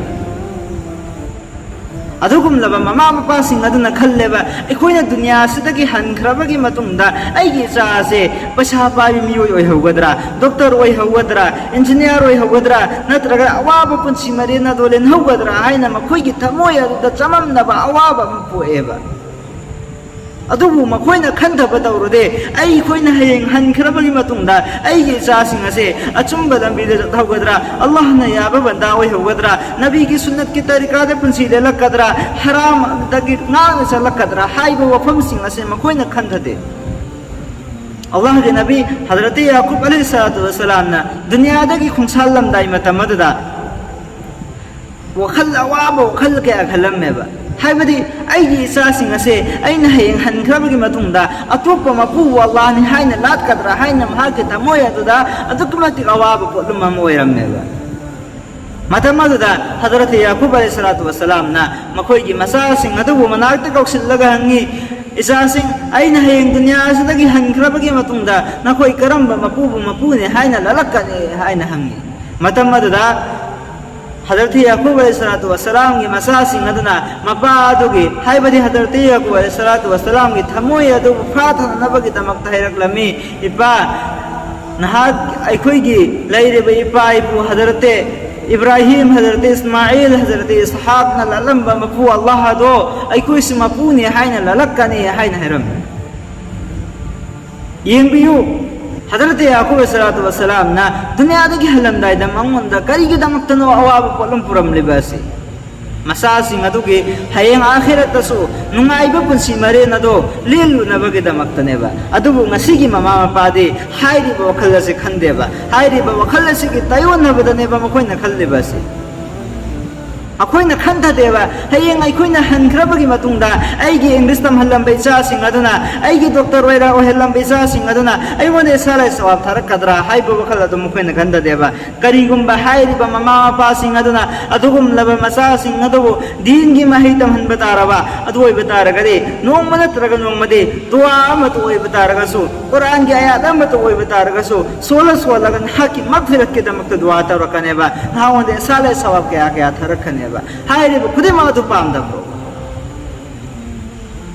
ꯑꯗꯨꯒꯨꯝꯂꯕ ꯃꯃꯥ ꯃꯄꯥꯁꯤꯡ ꯑꯗꯨꯅ ꯈꯜꯂꯦꯕ, ꯑꯩꯈꯣꯏꯅ ꯗꯨꯅꯤꯌꯥꯁꯤꯗꯒꯤ ꯍꯟꯈ꯭ꯔꯕꯒꯤ ꯃꯇꯨꯡꯗ ꯑꯩꯒꯤ ꯏꯆꯥ ꯑꯁꯦ ꯄꯩꯁꯥ ꯄꯥꯏꯕ ꯃꯤꯑꯣꯏ ꯑꯣꯏꯍꯧꯒꯗ꯭ꯔꯥ, ꯗꯣꯛꯇꯔ ꯑꯣꯏꯍꯧꯒꯗ꯭ꯔꯥ, ꯏꯟꯖꯤꯅꯤꯌꯥꯔ ꯑꯣꯏꯍꯧꯒꯗ꯭ꯔꯥ, ꯅꯠꯇ꯭ꯔꯒ ꯑꯋꯥꯕ ꯄꯨꯟꯁꯤ ꯃꯔꯦꯟ ꯑꯗꯣ ꯂꯦꯟꯍꯧꯒꯗ꯭ꯔꯥ ꯍꯥꯏꯅ ꯃꯈꯣꯏꯒꯤ ꯊꯃꯣꯏ ꯑꯗꯨꯗ ꯆꯃꯝꯅꯕ ꯑꯋꯥꯕ ꯑꯃ ꯄꯣꯛꯑꯦꯕ꯫ ꯑꯗꯨꯕꯨ ꯃꯈꯣꯏꯅ ꯈꯟꯊꯕ ꯇꯧꯔꯨꯗꯦ, ꯑꯩꯈꯣꯏꯅ ꯍꯌꯦꯡ ꯍꯟꯈ꯭ꯔꯕꯒꯤ ꯃꯇꯨꯡꯗ ꯑꯩꯒꯤ ꯏꯆꯥꯁꯤꯡ ꯑꯁꯦ ꯑꯆꯨꯝꯕ ꯂꯝꯕꯤꯗ ꯆꯠꯍꯧꯒꯗ꯭ꯔꯥ, ꯑꯜꯂꯥꯍꯅ ꯌꯥꯕ ꯕꯟꯗꯥ ꯑꯣꯏꯍꯧꯒꯗ꯭ꯔꯥ, ꯅꯕꯤꯒꯤ ꯁꯨꯟꯅꯠꯀꯤ ꯇꯔꯤꯀꯥꯗ ꯄꯨꯟꯁꯤ ꯂꯦꯜꯂꯛꯀꯗ꯭ꯔꯥ, ꯍꯔꯥꯝꯗꯒꯤ ꯉꯥꯛꯅ ꯆꯠꯂꯛꯀꯗ꯭ꯔꯥ ꯍꯥꯏꯕ ꯋꯥꯐꯝꯁꯤꯡ ꯑꯁꯦ ꯃꯈꯣꯏꯅ ꯈꯟꯊꯗꯦ꯫ ꯑꯜꯂꯥꯍꯒꯤ ꯅꯕꯤ ꯍꯖꯔꯠ ꯌꯥꯀꯨꯕ ꯑꯂꯩꯍꯤ ꯁꯂꯥꯇꯨ ꯋꯁꯁꯂꯥꯝꯅ ꯗꯨꯅꯤꯌꯥꯗꯒꯤ ꯈꯣꯡꯁꯥꯜꯂꯝꯗꯥꯏ ꯃꯇꯝ ꯑꯗꯨꯗ ꯋꯥꯈꯜ, ꯑꯋꯥꯕ ꯋꯥꯈꯜ ꯀꯌꯥ ꯈꯜꯂꯝꯃꯦꯕ꯫ ꯍꯥꯏꯕꯗꯤ, ꯑꯩꯒꯤ ꯏꯆꯥꯁꯤꯡ ꯑꯁꯦ ꯑꯩꯅ ꯍꯌꯦꯡ ꯍꯟꯈ꯭ꯔꯕꯒꯤ ꯃꯇꯨꯡꯗ ꯑꯇꯣꯞꯄ ꯃꯄꯨ ꯑꯜꯂꯥꯍꯅꯤ ꯍꯥꯏꯅ ꯂꯥꯠꯀꯗ꯭ꯔꯥ ꯍꯥꯏꯅ ꯃꯍꯥꯛꯀꯤ ꯊꯃꯣꯏ ꯑꯗꯨꯗ ꯑꯗꯨꯛꯀꯤ ꯃꯇꯤꯛ ꯑꯋꯥꯕ ꯄꯣꯠꯂꯨꯝ ꯑꯃ ꯑꯣꯏꯔꯝꯃꯦꯕ꯫ ꯃꯇꯝ ꯑꯗꯨꯗ ꯍꯖꯔꯠ ꯌꯥꯀꯨꯕ ꯑꯂꯩꯍꯤ ꯁꯂꯥꯇꯨ ꯋꯁꯁꯂꯥꯝꯅ ꯃꯈꯣꯏꯒꯤ ꯃꯆꯥꯁꯤꯡ ꯑꯗꯨꯕꯨ ꯃꯅꯥꯛꯇ ꯀꯧꯁꯤꯜꯂꯒ ꯍꯪꯉꯤ, "ꯏꯆꯥꯁꯤꯡ, ꯑꯩꯅ ꯍꯌꯦꯡ ꯗꯨꯅꯤꯌꯥ ꯑꯁꯤꯗꯒꯤ ꯍꯟꯈ꯭ꯔꯕꯒꯤ ꯃꯇꯨꯡꯗ ꯅꯈꯣꯏ ꯀꯔꯝꯕ ꯃꯄꯨꯕꯨ ꯃꯄꯨꯅꯤ ꯍꯥꯏꯅ ꯂꯥꯠꯂꯛꯀꯅꯤ?" ꯍꯥꯏꯅ ꯍꯪꯉꯤ꯫ ꯃꯇꯝ ꯑꯗꯨꯗ ꯍꯖꯔꯠ ꯌꯥꯀꯨꯕ ꯑꯂꯩꯍꯤ ꯁꯂꯥꯇꯨ ꯋꯁꯁꯂꯥꯝꯒꯤ ꯃꯆꯥꯁꯤꯡ ꯑꯗꯨꯅ ꯃꯄꯥ ꯑꯗꯨꯒꯤ, ꯍꯥꯏꯕꯗꯤ ꯍꯖꯔꯠ ꯌꯥꯀꯨꯕ ꯑꯂꯩꯍꯤ ꯁꯂꯥꯇꯨ ꯋꯁꯁꯂꯥꯝꯒꯤ ꯊꯃꯣꯏ ꯑꯗꯨꯕꯨ ꯐꯥꯊꯅꯅꯕꯒꯤꯗꯃꯛꯇ ꯍꯥꯏꯔꯛꯂꯝꯃꯤ, "ꯏꯄꯥ, ꯅꯍꯥꯛ, ꯑꯩꯈꯣꯏꯒꯤ ꯂꯩꯔꯤꯕ ꯏꯄꯥ ꯏꯄꯨ ꯍꯖꯔꯠ ꯏꯕ꯭ꯔꯥꯍꯤꯝ, ꯍꯖꯔꯠ ꯏꯁꯃꯥꯏꯜ, ꯍꯖꯔꯠ ꯏꯁꯍꯥꯛꯅ ꯂꯥꯠꯂꯝꯕ ꯃꯄꯨ ꯑꯜꯂꯥꯍ ꯑꯗꯣ ꯑꯩꯈꯣꯏꯁꯨ ꯃꯄꯨꯅꯤ ꯍꯥꯏꯅ ꯂꯥꯠꯂꯛꯀꯅꯤ" ꯍꯥꯏꯅ ꯍꯥꯏꯔꯝꯃꯤ꯫ ꯌꯦꯡꯕꯤꯌꯨ, ꯍꯖꯔꯠ ꯌꯥꯀꯨꯕ ꯁꯂꯥꯇꯨ ꯋꯁꯁꯂꯥꯝꯅ ꯗꯨꯅꯤꯌꯥꯗꯒꯤ ꯍꯜꯂꯝꯗꯥꯏꯗ ꯃꯉꯣꯟꯗ ꯀꯔꯤꯒꯤꯗꯃꯛꯇꯅꯣ ꯑꯋꯥꯕ ꯄꯣꯠꯂꯨꯝ ꯄꯨꯔꯝꯂꯤꯕ ꯑꯁꯤ? ꯃꯆꯥꯁꯤꯡ ꯑꯗꯨꯒꯤ ꯍꯌꯦꯡ ꯑꯥꯈꯤꯔꯠꯇꯁꯨ ꯅꯨꯡꯉꯥꯏꯕ ꯄꯨꯟꯁꯤ ꯃꯔꯦꯟ ꯑꯗꯣ ꯂꯦꯜꯂꯨꯅꯕꯒꯤꯗꯃꯛꯇꯅꯦꯕ꯫ ꯑꯗꯨꯕꯨ ꯉꯁꯤꯒꯤ ꯃꯃꯥ ꯃꯄꯥꯗꯤ ꯍꯥꯏꯔꯤꯕ ꯋꯥꯈꯜ ꯑꯁꯤ ꯈꯟꯗꯦꯕ, ꯍꯥꯏꯔꯤꯕ ꯋꯥꯈꯜ ꯑꯁꯤꯒꯤ ꯇꯥꯏꯑꯣꯟꯅꯕꯗꯅꯦꯕ ꯃꯈꯣꯏꯅ ꯈꯜꯂꯤꯕ ꯑꯁꯤ꯫ ꯑꯩꯈꯣꯏꯅ ꯈꯟꯊꯗꯦꯕ, ꯍꯌꯦꯡ ꯑꯩꯈꯣꯏꯅ ꯍꯟꯈ꯭ꯔꯕꯒꯤ ꯃꯇꯨꯡꯗ ꯑꯩꯒꯤ ꯏꯪꯂꯤꯁ ꯇꯝꯍꯜꯂꯝꯕ ꯏꯆꯥꯁꯤꯡ ꯑꯗꯨꯅ, ꯑꯩꯒꯤ ꯗꯣꯛꯇꯔ ꯑꯣꯏꯔ ꯑꯣꯏꯍꯜꯂꯝꯕ ꯏꯆꯥꯁꯤꯡ ꯑꯗꯨꯅ ꯑꯩꯉꯣꯟꯗ ꯏꯁꯥ ꯂꯥꯏ ꯁꯋꯥꯕ ꯊꯥꯔꯛꯀꯗ꯭ꯔꯥ ꯍꯥꯏꯕ ꯋꯥꯈꯜ ꯑꯗꯨ ꯃꯈꯣꯏꯅ ꯈꯟꯊꯗꯦꯕ꯫ ꯀꯔꯤꯒꯨꯝꯕ ꯍꯥꯏꯔꯤꯕ ꯃꯃꯥ ꯃꯄꯥꯁꯤꯡ ꯑꯗꯨꯅ ꯑꯗꯨꯒꯨꯝꯂꯕ ꯃꯆꯥꯁꯤꯡ ꯑꯗꯨꯕꯨ ꯗꯤꯟꯒꯤ ꯃꯍꯩ ꯇꯝꯍꯟꯕ ꯇꯥꯔꯕ, ꯑꯗꯨ ꯑꯣꯏꯕ ꯇꯥꯔꯒꯗꯤ ꯅꯣꯡꯃ ꯅꯠꯇ꯭ꯔꯒ ꯅꯣꯡꯃꯗꯤ ꯗꯨꯋꯥ ꯑꯃꯇ ꯑꯣꯏꯕ ꯇꯥꯔꯒꯁꯨ, ꯀꯨꯔꯥꯟꯒꯤ ꯑꯌꯥꯠ ꯑꯃꯇ ꯑꯣꯏꯕ ꯇꯥꯔꯒꯁꯨ, ꯁꯣꯜꯂ ꯁꯣꯜꯂꯒ ꯅꯍꯥꯛꯀꯤ ꯃꯛꯐꯤꯔꯠꯀꯤꯗꯃꯛꯇ ꯗꯨꯋꯥ ꯇꯧꯔꯛꯀꯅꯦꯕ, ꯅꯍꯥꯛꯉꯣꯟꯗ ꯏꯁꯥ ꯂꯥꯏ ꯁꯋꯥꯕ ꯀꯌꯥ ꯀꯌꯥ ꯊꯥꯔꯛꯀꯅꯤ꯫ ꯍꯥꯏꯔꯤꯕ ꯈꯨꯗꯤꯡꯃꯛ ꯑꯗꯨ ꯄꯥꯝꯗꯕ꯭ꯔꯣ?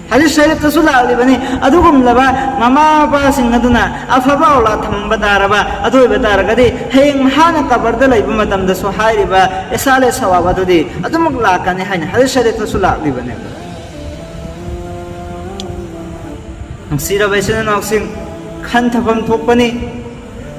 ꯍꯗꯤꯁ ꯁꯔꯤꯐꯇꯁꯨ ꯂꯥꯛꯂꯤꯕꯅꯤ꯫ ꯑꯗꯨꯒꯨꯝꯂꯕ ꯃꯃꯥ ꯃꯄꯥꯁꯤꯡ ꯑꯗꯨꯅ ꯑꯐꯕ ꯑꯧꯂꯥꯗ ꯊꯝꯕ ꯇꯥꯔꯕ ꯑꯗꯨ ꯑꯣꯏꯕ ꯇꯥꯔꯒꯗꯤ, ꯍꯌꯦꯡ ꯃꯍꯥꯛꯅ ꯀꯕꯔꯗ ꯂꯩꯕ ꯃꯇꯝꯗꯁꯨ ꯍꯥꯏꯔꯤꯕ ꯏꯁꯥꯂꯦ ꯁꯋꯥꯕ ꯑꯗꯨꯗꯤ ꯑꯗꯨꯃꯛ ꯂꯥꯛꯀꯅꯤ ꯍꯥꯏꯅ ꯍꯗꯤꯁ ꯁꯔꯤꯐꯇꯁꯨ ꯂꯥꯛꯂꯤꯕꯅꯦꯕ꯫ ꯅꯨꯡꯁꯤꯔꯕ ꯏꯆꯤꯟ ꯏꯅꯥꯎꯁꯤꯡ, ꯈꯟꯊꯐꯝ ꯊꯣꯛꯄꯅꯤ꯫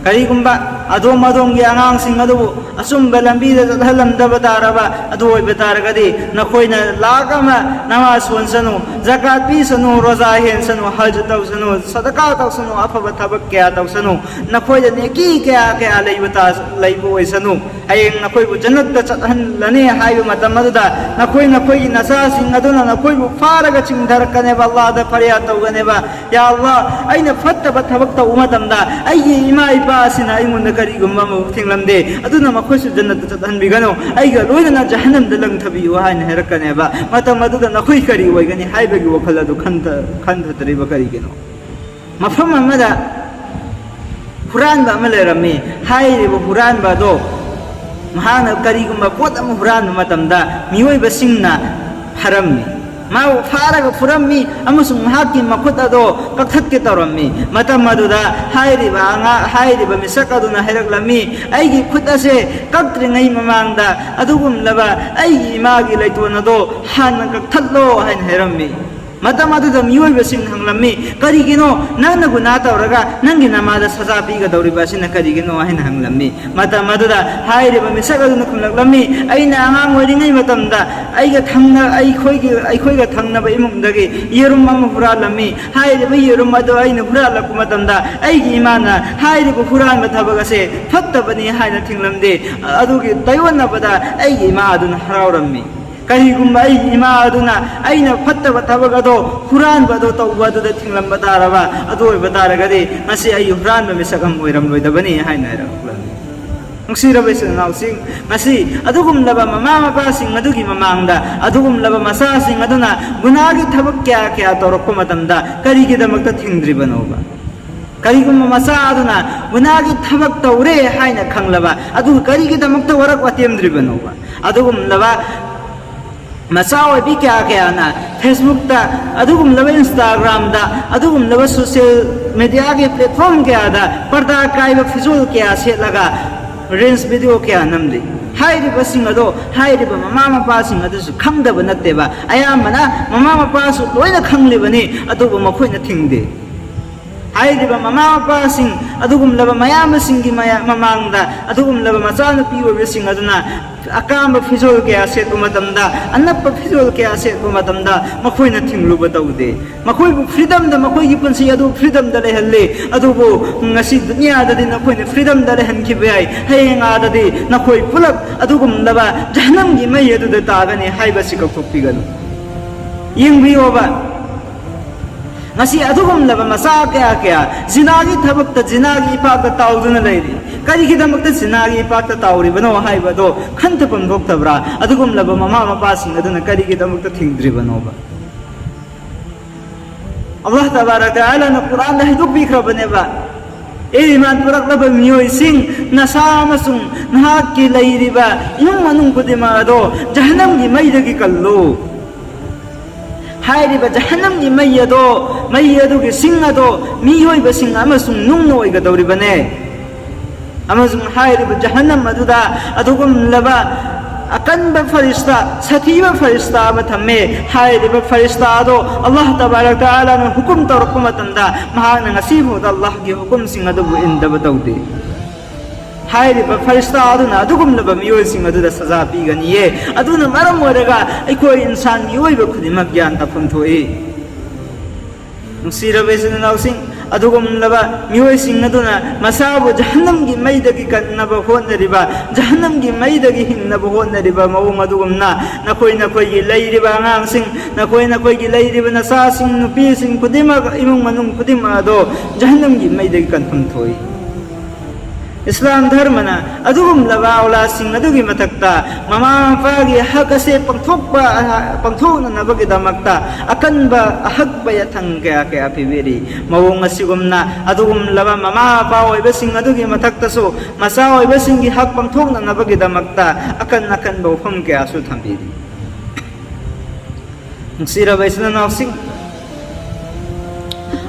ꯀꯔꯤꯒꯨꯝꯕ ꯑꯗꯣꯝ ꯑꯗꯣꯝꯒꯤ ꯑꯉꯥꯡꯁꯤꯡ ꯑꯗꯨꯕꯨ ꯑꯆꯨꯝꯕ ꯂꯝꯕꯤꯗ ꯆꯠꯍꯜꯂꯝꯗꯕ ꯇꯥꯔꯕ ꯑꯗꯨ ꯑꯣꯏꯕ ꯇꯥꯔꯒꯗꯤ, ꯅꯈꯣꯏꯅ ꯂꯥꯛ ꯑꯃ ꯅꯃꯥꯖ ꯁꯣꯟꯁꯅꯨ, ꯖꯀꯥꯠ ꯄꯤꯁꯅꯨ, ꯔꯣꯖꯥ ꯍꯦꯟꯁꯅꯨ, ꯍꯖ ꯇꯧꯁꯅꯨ, ꯁꯗꯀꯥ ꯇꯧꯁꯅꯨ, ꯑꯐꯕ ꯊꯕꯛ ꯀꯌꯥ ꯇꯧꯁꯅꯨ, ꯅꯈꯣꯏꯗ ꯅꯦꯀꯤ ꯀꯌꯥ ꯀꯌꯥ ꯂꯩꯕ ꯇꯥ-, ꯂꯩꯕ ꯑꯣꯏꯁꯅꯨ꯫ ꯍꯌꯦꯡ ꯅꯈꯣꯏꯕꯨ ꯖꯟꯅꯠꯇ ꯆꯠꯍꯜꯂꯅꯤ ꯍꯥꯏꯕ ꯃꯇꯝ ꯑꯗꯨꯗ ꯅꯈꯣꯏ, ꯅꯈꯣꯏꯒꯤ ꯅꯆꯥꯁꯤꯡ ꯑꯗꯨꯅ ꯅꯈꯣꯏꯕꯨ ꯐꯥꯔꯒ ꯆꯤꯡꯊꯔꯛꯀꯅꯦꯕ, ꯑꯜꯂꯥꯍꯗ ꯐꯔꯤꯌꯥꯗ ꯇꯧꯒꯅꯦꯕ, "ꯌꯥ ꯑꯜꯂꯥꯍ, ꯑꯩꯅ ꯐꯠꯇꯕ ꯊꯕꯛ ꯇꯧꯕ ꯃꯇꯝꯗ ꯑꯩꯒꯤ ꯏꯃꯥ ꯏꯄꯥ ꯑꯁꯤꯅ ꯑꯩꯉꯣꯟꯗ ꯀꯔꯤꯒꯨꯝꯕ ꯑꯃ ꯊꯤꯡꯂꯝꯗꯦ, ꯑꯗꯨꯅ ꯃꯈꯣꯏꯁꯨ ꯖꯟꯅꯠꯇ ꯆꯠꯍꯟꯕꯤꯒꯅꯨ, ꯑꯩꯒ ꯂꯣꯏꯅꯅ ꯖꯍꯟꯅꯝꯗ ꯂꯪꯊꯕꯤꯌꯨ" ꯍꯥꯏꯅ ꯍꯥꯏꯔꯛꯀꯅꯦꯕ꯫ ꯃꯇꯝ ꯑꯗꯨꯗ ꯅꯈꯣꯏ ꯀꯔꯤ ꯑꯣꯏꯒꯅꯤ ꯍꯥꯏꯕꯒꯤ ꯋꯥꯈꯜ ꯑꯗꯨ ꯈꯟꯊ-, ꯈꯟꯊꯗ꯭ꯔꯤꯕ ꯀꯔꯤꯒꯤꯅꯣ? ꯃꯐꯝ ꯑꯃꯗ ꯍꯨꯔꯥꯟꯕ ꯑꯃ ꯂꯩꯔꯝꯃꯤ꯫ ꯍꯥꯏꯔꯤꯕ ꯍꯨꯔꯥꯟꯕ ꯑꯗꯣ, ꯃꯍꯥꯛꯅ ꯀꯔꯤꯒꯨꯝꯕ ꯄꯣꯠ ꯑꯃ ꯍꯨꯔꯥꯟꯕ ꯃꯇꯝꯗ, ꯃꯤꯑꯣꯏꯕꯁꯤꯡꯅ ꯐꯥꯔꯝꯃꯤ, ꯃꯥꯕꯨ ꯐꯥꯔꯒ ꯐꯨꯔꯝꯃꯤ ꯑꯃꯁꯨꯡ ꯃꯍꯥꯛꯀꯤ ꯃꯈꯨꯠ ꯑꯗꯣ ꯀꯛꯊꯠꯀꯦ ꯇꯧꯔꯝꯃꯤ꯫ ꯃꯇꯝ ꯑꯗꯨꯗ ꯍꯥꯏꯔꯤꯕ ꯑꯉꯥꯡ, ꯍꯥꯏꯔꯤꯕ ꯃꯤꯁꯛ ꯑꯗꯨꯅ ꯍꯥꯏꯔꯛꯂꯝꯃꯤ, "ꯑꯩꯒꯤ ꯈꯨꯠ ꯑꯁꯦ ꯀꯛꯇ꯭ꯔꯤꯉꯩ ꯃꯃꯥꯡꯗ ꯑꯗꯨꯒꯨꯝꯂꯕ ꯑꯩꯒꯤ ꯏꯃꯥꯒꯤ ꯂꯩꯇꯣꯟ ꯑꯗꯣ ꯍꯥꯟꯅ ꯀꯛꯊꯠꯂꯣ" ꯍꯥꯏꯅ ꯍꯥꯏꯔꯝꯃꯤ꯫ ꯃꯇꯝ ꯑꯗꯨꯗ ꯃꯤꯑꯣꯏꯕꯁꯤꯡꯅ ꯍꯪꯂꯝꯃꯤ, "ꯀꯔꯤꯒꯤꯅꯣ ꯅꯪꯅ ꯒꯨꯅꯥ ꯇꯧꯔꯒ ꯅꯪꯒꯤ ꯅꯃꯥꯗ ꯁꯖꯥ ꯄꯤꯒꯗꯧꯔꯤꯕ ꯑꯁꯤꯅ ꯀꯔꯤꯒꯤꯅꯣ?" ꯍꯥꯏꯅ ꯍꯪꯂꯝꯃꯤ꯫ ꯃꯇꯝ ꯑꯗꯨꯗ ꯍꯥꯏꯔꯤꯕ ꯃꯤꯁꯛ ꯑꯗꯨꯅ ꯈꯨꯝꯂꯛꯂꯝꯃꯤ, "ꯑꯩꯅ ꯑꯉꯥꯡ ꯑꯣꯏꯔꯤꯉꯩ ꯃꯇꯝꯗ ꯑꯩꯒ ꯊꯪꯅ-, ꯑꯩꯈꯣꯏꯒꯤ, ꯑꯩꯈꯣꯏꯒ ꯊꯪꯅꯕ ꯏꯃꯨꯡꯗꯒꯤ ꯌꯦꯔꯨꯝ ꯑꯃ ꯍꯨꯔꯥꯜꯂꯝꯃꯤ꯫ ꯍꯥꯏꯔꯤꯕ ꯌꯦꯔꯨꯝ ꯑꯗꯨ ꯑꯩꯅ ꯍꯨꯔꯥꯜꯂꯛꯄ ꯃꯇꯝꯗ ꯑꯩꯒꯤ ꯏꯃꯥꯅ ꯍꯥꯏꯔꯤꯕ ꯍꯨꯔꯥꯟꯕ ꯊꯕꯛ ꯑꯁꯦ ꯐꯠꯇꯕꯅꯤ ꯍꯥꯏꯅ ꯊꯤꯡꯂꯝꯗꯦ꯫ ꯑꯗꯨꯒꯤ ꯇꯥꯏꯑꯣꯟꯅꯕꯗ ꯑꯩꯒꯤ ꯏꯃꯥ ꯑꯗꯨꯅ ꯍꯔꯥꯎꯔꯝꯃꯤ꯫ ꯀꯔꯤꯒꯨꯝꯕ ꯑꯩꯒꯤ ꯏꯃꯥ ꯑꯗꯨꯅ ꯑꯩꯅ ꯐꯠꯇꯕ ꯊꯕꯛ ꯑꯗꯣ, ꯍꯨꯔꯥꯟꯕ ꯑꯗꯣ ꯇꯧꯕ ꯑꯗꯨꯗ ꯊꯤꯡꯂꯝꯕ ꯇꯥꯔꯕ, ꯑꯗꯨ ꯑꯣꯏꯕ ꯇꯥꯔꯒꯗꯤ ꯉꯁꯤ ꯑꯩ ꯍꯨꯔꯥꯟꯕ ꯃꯤꯁꯛ ꯑꯃ ꯑꯣꯏꯔꯝꯂꯣꯏꯗꯕꯅꯤ" ꯍꯥꯏꯅ ꯍꯥꯏꯔꯛꯂꯝꯃꯤ꯫ ꯅꯨꯡꯁꯤꯔꯕ ꯏꯆꯤꯜ ꯏꯅꯥꯎꯁꯤꯡ, ꯉꯁꯤ ꯑꯗꯨꯒꯨꯝꯂꯕ ꯃꯃꯥ ꯃꯄꯥꯁꯤꯡ ꯑꯗꯨꯒꯤ ꯃꯃꯥꯡꯗ ꯑꯗꯨꯒꯨꯝꯂꯕ ꯃꯆꯥꯁꯤꯡ ꯑꯗꯨꯅ ꯒꯨꯅꯥꯒꯤ ꯊꯕꯛ ꯀꯌꯥ ꯀꯌꯥ ꯇꯧꯔꯛꯄ ꯃꯇꯝꯗ ꯀꯔꯤꯒꯤꯗꯃꯛꯇ ꯊꯤꯡꯗ꯭ꯔꯤꯕꯅꯣꯕ? ꯀꯔꯤꯒꯨꯝꯕ ꯃꯆꯥ ꯑꯗꯨꯅ ꯒꯨꯅꯥꯒꯤ ꯊꯕꯛ ꯇꯧꯔꯦ ꯍꯥꯏꯅ ꯈꯪꯂꯕ, ꯑꯗꯨꯒ ꯀꯔꯤꯒꯤꯗꯃꯛꯇ ꯋꯥꯔꯛ ꯋꯥꯇꯦꯝꯗ꯭ꯔꯤꯕꯅꯣꯕ? ꯑꯗꯨꯒꯨꯝꯂꯕ ꯃꯆꯥ ꯑꯣꯏꯕꯤ ꯀꯌꯥ ꯀꯌꯥꯅ Facebookꯇ, ꯑꯗꯨꯒꯨꯝꯂꯕ Instagramꯗ, ꯑꯗꯨꯒꯨꯝꯂꯕ social mediaꯒꯤ platform ꯀꯌꯥꯗ ꯄꯔꯗꯥ ꯀꯥꯏꯕ ꯐꯤꯖꯣꯜ ꯀꯌꯥ ꯁꯦꯠꯂꯒ reels video ꯀꯌꯥ ꯅꯝꯂꯤ꯫ ꯍꯥꯏꯔꯤꯕꯁꯤꯡ ꯑꯗꯣ ꯍꯥꯏꯔꯤꯕ ꯃꯃꯥ ꯃꯄꯥꯁꯤꯡ ꯑꯗꯨꯁꯨ ꯈꯪꯗꯕ ꯅꯠꯇꯦꯕ꯫ ꯑꯌꯥꯝꯕꯅ ꯃꯃꯥ ꯃꯄꯥꯁꯨ ꯂꯣꯏꯅ ꯈꯪꯂꯤꯕꯅꯤ, ꯑꯗꯨꯕꯨ ꯃꯈꯣꯏꯅ ꯊꯤꯡꯗꯦ꯫ ꯍꯥꯏꯔꯤꯕ ꯃꯃꯥ ꯃꯄꯥꯁꯤꯡ, ꯑꯗꯨꯒꯨꯝꯂꯕ ꯃꯌꯥꯝꯕꯁꯤꯡꯒꯤ ꯃꯌꯥ-, ꯃꯃꯥꯡꯗ ꯑꯗꯨꯒꯨꯝꯂꯕ ꯃꯆꯥꯅꯨꯄꯤ ꯑꯣꯏꯕꯁꯤꯡ ꯑꯗꯨꯅ ꯑꯀꯥꯝꯕ ꯐꯤꯖꯣꯜ ꯀꯌꯥ ꯁꯦꯠꯄ ꯃꯇꯝꯗ, ꯑꯅꯞꯄ ꯐꯤꯖꯣꯜ ꯀꯌꯥ ꯁꯦꯠꯄ ꯃꯇꯝꯗ ꯃꯈꯣꯏꯅ ꯊꯤꯡꯂꯨꯕ ꯇꯧꯗꯦ꯫ ꯃꯈꯣꯏꯕꯨ freedomꯗ, ꯃꯈꯣꯏꯒꯤ ꯄꯨꯟꯁꯤ ꯑꯗꯨ freedomꯗ ꯂꯩꯍꯜꯂꯤ꯫ ꯑꯗꯨꯕꯨ ꯉꯁꯤ ꯗꯨꯅꯤꯌꯥꯗꯗꯤ ꯅꯈꯣꯏꯅ freedomꯗ ꯂꯩꯍꯟꯈꯤꯕ ꯌꯥꯏ, ꯍꯌꯦꯡ ꯑꯥꯗꯗꯤ ꯅꯈꯣꯏ ꯄꯨꯂꯞ ꯑꯗꯨꯒꯨꯝꯂꯕ ꯖꯍꯟꯅꯝꯒꯤ ꯃꯩ ꯑꯗꯨꯗ ꯇꯥꯒꯅꯤ ꯍꯥꯏꯕꯁꯤ ꯀꯥꯎꯊꯣꯛꯄꯤꯒꯅꯨ꯫ ꯌꯦꯡꯕꯤꯌꯣꯕ, ꯉꯁꯤ ꯑꯗꯨꯒꯨꯝꯂꯕ ꯃꯆꯥ ꯀꯌꯥ ꯀꯌꯥ ꯖꯤꯅꯥꯒꯤ ꯊꯕꯛꯇ, ꯖꯤꯅꯥꯒꯤ ꯏꯄꯥꯛꯇ ꯇꯥꯎꯗꯨꯅ ꯂꯩꯔꯤ꯫ ꯀꯔꯤꯒꯤꯗꯃꯛꯇ ꯖꯤꯅꯥꯒꯤ ꯏꯄꯥꯛꯇ ꯇꯥꯎꯔꯤꯕꯅꯣ ꯍꯥꯏꯕꯗꯣ ꯈꯟꯊꯐꯝ ꯊꯣꯛꯇꯕ꯭ꯔꯥ? ꯑꯗꯨꯒꯨꯝꯂꯕ ꯃꯃꯥ ꯃꯄꯥꯁꯤꯡ ꯑꯗꯨꯅ ꯀꯔꯤꯒꯤꯗꯃꯛꯇ ꯊꯤꯡꯗ꯭ꯔꯤꯕꯅꯣꯕ? ꯑꯜꯂꯥꯍ ꯇꯕꯥꯔꯛ ꯇꯥꯂꯥꯅ ꯀꯨꯔꯥꯟꯗ ꯍꯥꯏꯗꯣꯛꯄꯤꯈ꯭ꯔꯕꯅꯦꯕ, "ꯑꯦ ꯏꯃꯥꯟ ꯄꯨꯔꯛꯂꯕ ꯃꯤꯑꯣꯏꯁꯤꯡ, ꯅꯁꯥ ꯑꯃꯁꯨꯡ ꯅꯍꯥꯛꯀꯤ ꯂꯩꯔꯤꯕ ꯏꯃꯨꯡ ꯃꯅꯨꯡ ꯈꯨꯗꯤꯡꯃꯛ ꯑꯗꯣ ꯖꯍꯟꯅꯝꯒꯤ ꯃꯩꯗꯒꯤ ꯀꯜꯂꯨ"꯫ ꯍꯥꯏꯔꯤꯕ ꯖꯍꯟꯅꯝꯒꯤ ꯃꯩ ꯑꯗꯣ, ꯃꯩ ꯑꯗꯨꯒꯤ ꯁꯤꯡ ꯑꯗꯣ ꯃꯤꯑꯣꯏꯕꯁꯤꯡ ꯑꯃꯁꯨꯡ ꯅꯨꯡꯅ ꯑꯣꯏꯒꯗꯧꯔꯤꯕꯅꯦ꯫ ꯑꯃꯁꯨꯡ ꯍꯥꯏꯔꯤꯕ ꯖꯍꯟꯅꯝ ꯑꯗꯨꯗ ꯑꯗꯨꯒꯨꯝꯂꯕ ꯑꯀꯟꯕ ꯐꯔꯤꯁꯇꯥ, ꯁꯥꯊꯤꯕ ꯐꯔꯤꯁꯇꯥ ꯑꯃ ꯊꯝꯃꯦ꯫ ꯍꯥꯏꯔꯤꯕ ꯐꯔꯤꯁꯇꯥ ꯑꯗꯣ ꯑꯜꯂꯥꯍ ꯇꯕꯥꯔꯛ ꯇꯥꯂꯥꯅ ꯍꯨꯀꯨꯝ ꯇꯧꯔꯛꯄ ꯃꯇꯝꯗ ꯃꯍꯥꯛꯅ ꯉꯁꯤ ꯐꯥꯎꯗ ꯑꯜꯂꯥꯍꯒꯤ ꯍꯨꯀꯨꯝꯁꯤꯡ ꯑꯗꯨꯕꯨ ꯏꯟꯗꯕ ꯇꯧꯗꯦ꯫ ꯍꯥꯏꯔꯤꯕ ꯐꯔꯤꯁꯇꯥ ꯑꯗꯨꯅ ꯑꯗꯨꯒꯨꯝꯂꯕ ꯃꯤꯑꯣꯏꯁꯤꯡ ꯑꯗꯨꯗ ꯁꯖꯥ ꯄꯤꯒꯅꯤꯌꯦ꯫ ꯑꯗꯨꯅ ꯃꯔꯝ ꯑꯣꯏꯔꯒ ꯑꯩꯈꯣꯏ ꯏꯟꯁꯥꯟ ꯃꯤꯑꯣꯏꯕ ꯈꯨꯗꯤꯡꯃꯛ ꯒ꯭ꯌꯥꯟ ꯇꯥꯐꯝ ꯊꯣꯛꯏ꯫ ꯅꯨꯡꯁꯤꯔꯕ ꯏꯆꯤꯟ ꯏꯅꯥꯎꯁꯤꯡ, ꯑꯗꯨꯒꯨꯝꯂꯕ ꯃꯤꯑꯣꯏꯁꯤꯡ ꯑꯗꯨꯅ ꯃꯁꯥꯕꯨ ꯖꯍꯟꯅꯝꯒꯤ ꯃꯩꯗꯒꯤ ꯀꯟꯅꯕ ꯍꯣꯠꯅꯔꯤꯕ, ꯖꯍꯟꯅꯝꯒꯤ ꯃꯩꯗꯒꯤ ꯍꯤꯡꯅꯕ ꯍꯣꯠꯅꯔꯤꯕ ꯃꯑꯣꯡ ꯑꯗꯨꯒꯨꯝꯅ ꯅꯈꯣꯏ, ꯅꯈꯣꯏꯒꯤ ꯂꯩꯔꯤꯕ ꯑꯉꯥꯡꯁꯤꯡ, ꯅꯈꯣꯏ, ꯅꯈꯣꯏꯒꯤ ꯂꯩꯔꯤꯕ ꯅꯆꯥꯁꯤꯡ, ꯅꯨꯄꯤꯁꯤꯡ ꯈꯨꯗꯤꯡꯃꯛ, ꯏꯃꯨꯡ ꯃꯅꯨꯡ ꯈꯨꯗꯤꯡꯃꯛ ꯑꯗꯣ ꯖꯍꯟꯅꯝꯒꯤ ꯃꯩꯗꯒꯤ ꯀꯟꯐꯝ ꯊꯣꯛꯏ꯫ ꯏꯁꯂꯥꯝ ꯙꯔꯃꯅ ꯑꯗꯨꯒꯨꯝꯂꯕ ꯑꯧꯂꯥꯗꯁꯤꯡ ꯑꯗꯨꯒꯤ ꯃꯊꯛꯇ ꯃꯃꯥ ꯃꯄꯥꯒꯤ ꯍꯛ ꯑꯁꯦ ꯄꯥꯡꯊꯣꯛꯄ, ꯄꯥꯡꯊꯣꯛꯅꯅꯕꯒꯤꯗꯃꯛꯇ ꯑꯀꯟꯕ ꯑꯍꯛꯄ ꯌꯥꯊꯪ ꯀꯌꯥ ꯀꯌꯥ ꯄꯤꯕꯤꯔꯤ꯫ ꯃꯑꯣꯡ ꯑꯁꯤꯒꯨꯝꯅ ꯑꯗꯨꯒꯨꯝꯂꯕ ꯃꯃꯥ ꯃꯄꯥ ꯑꯣꯏꯕꯁꯤꯡ ꯑꯗꯨꯒꯤ ꯃꯊꯛꯇꯁꯨ ꯃꯆꯥ ꯑꯣꯏꯕꯁꯤꯡꯒꯤ ꯍꯛ ꯄꯥꯡꯊꯣꯛꯅꯅꯕꯒꯤꯗꯃꯛꯇ ꯑꯀꯟ ꯑꯀꯟꯕ ꯋꯥꯐꯝ ꯀꯌꯥꯁꯨ ꯊꯝꯕꯤꯔꯤ꯫ ꯅꯨꯡꯁꯤꯔꯕ ꯏꯆꯤꯟ ꯏꯅꯥꯎꯁꯤꯡ,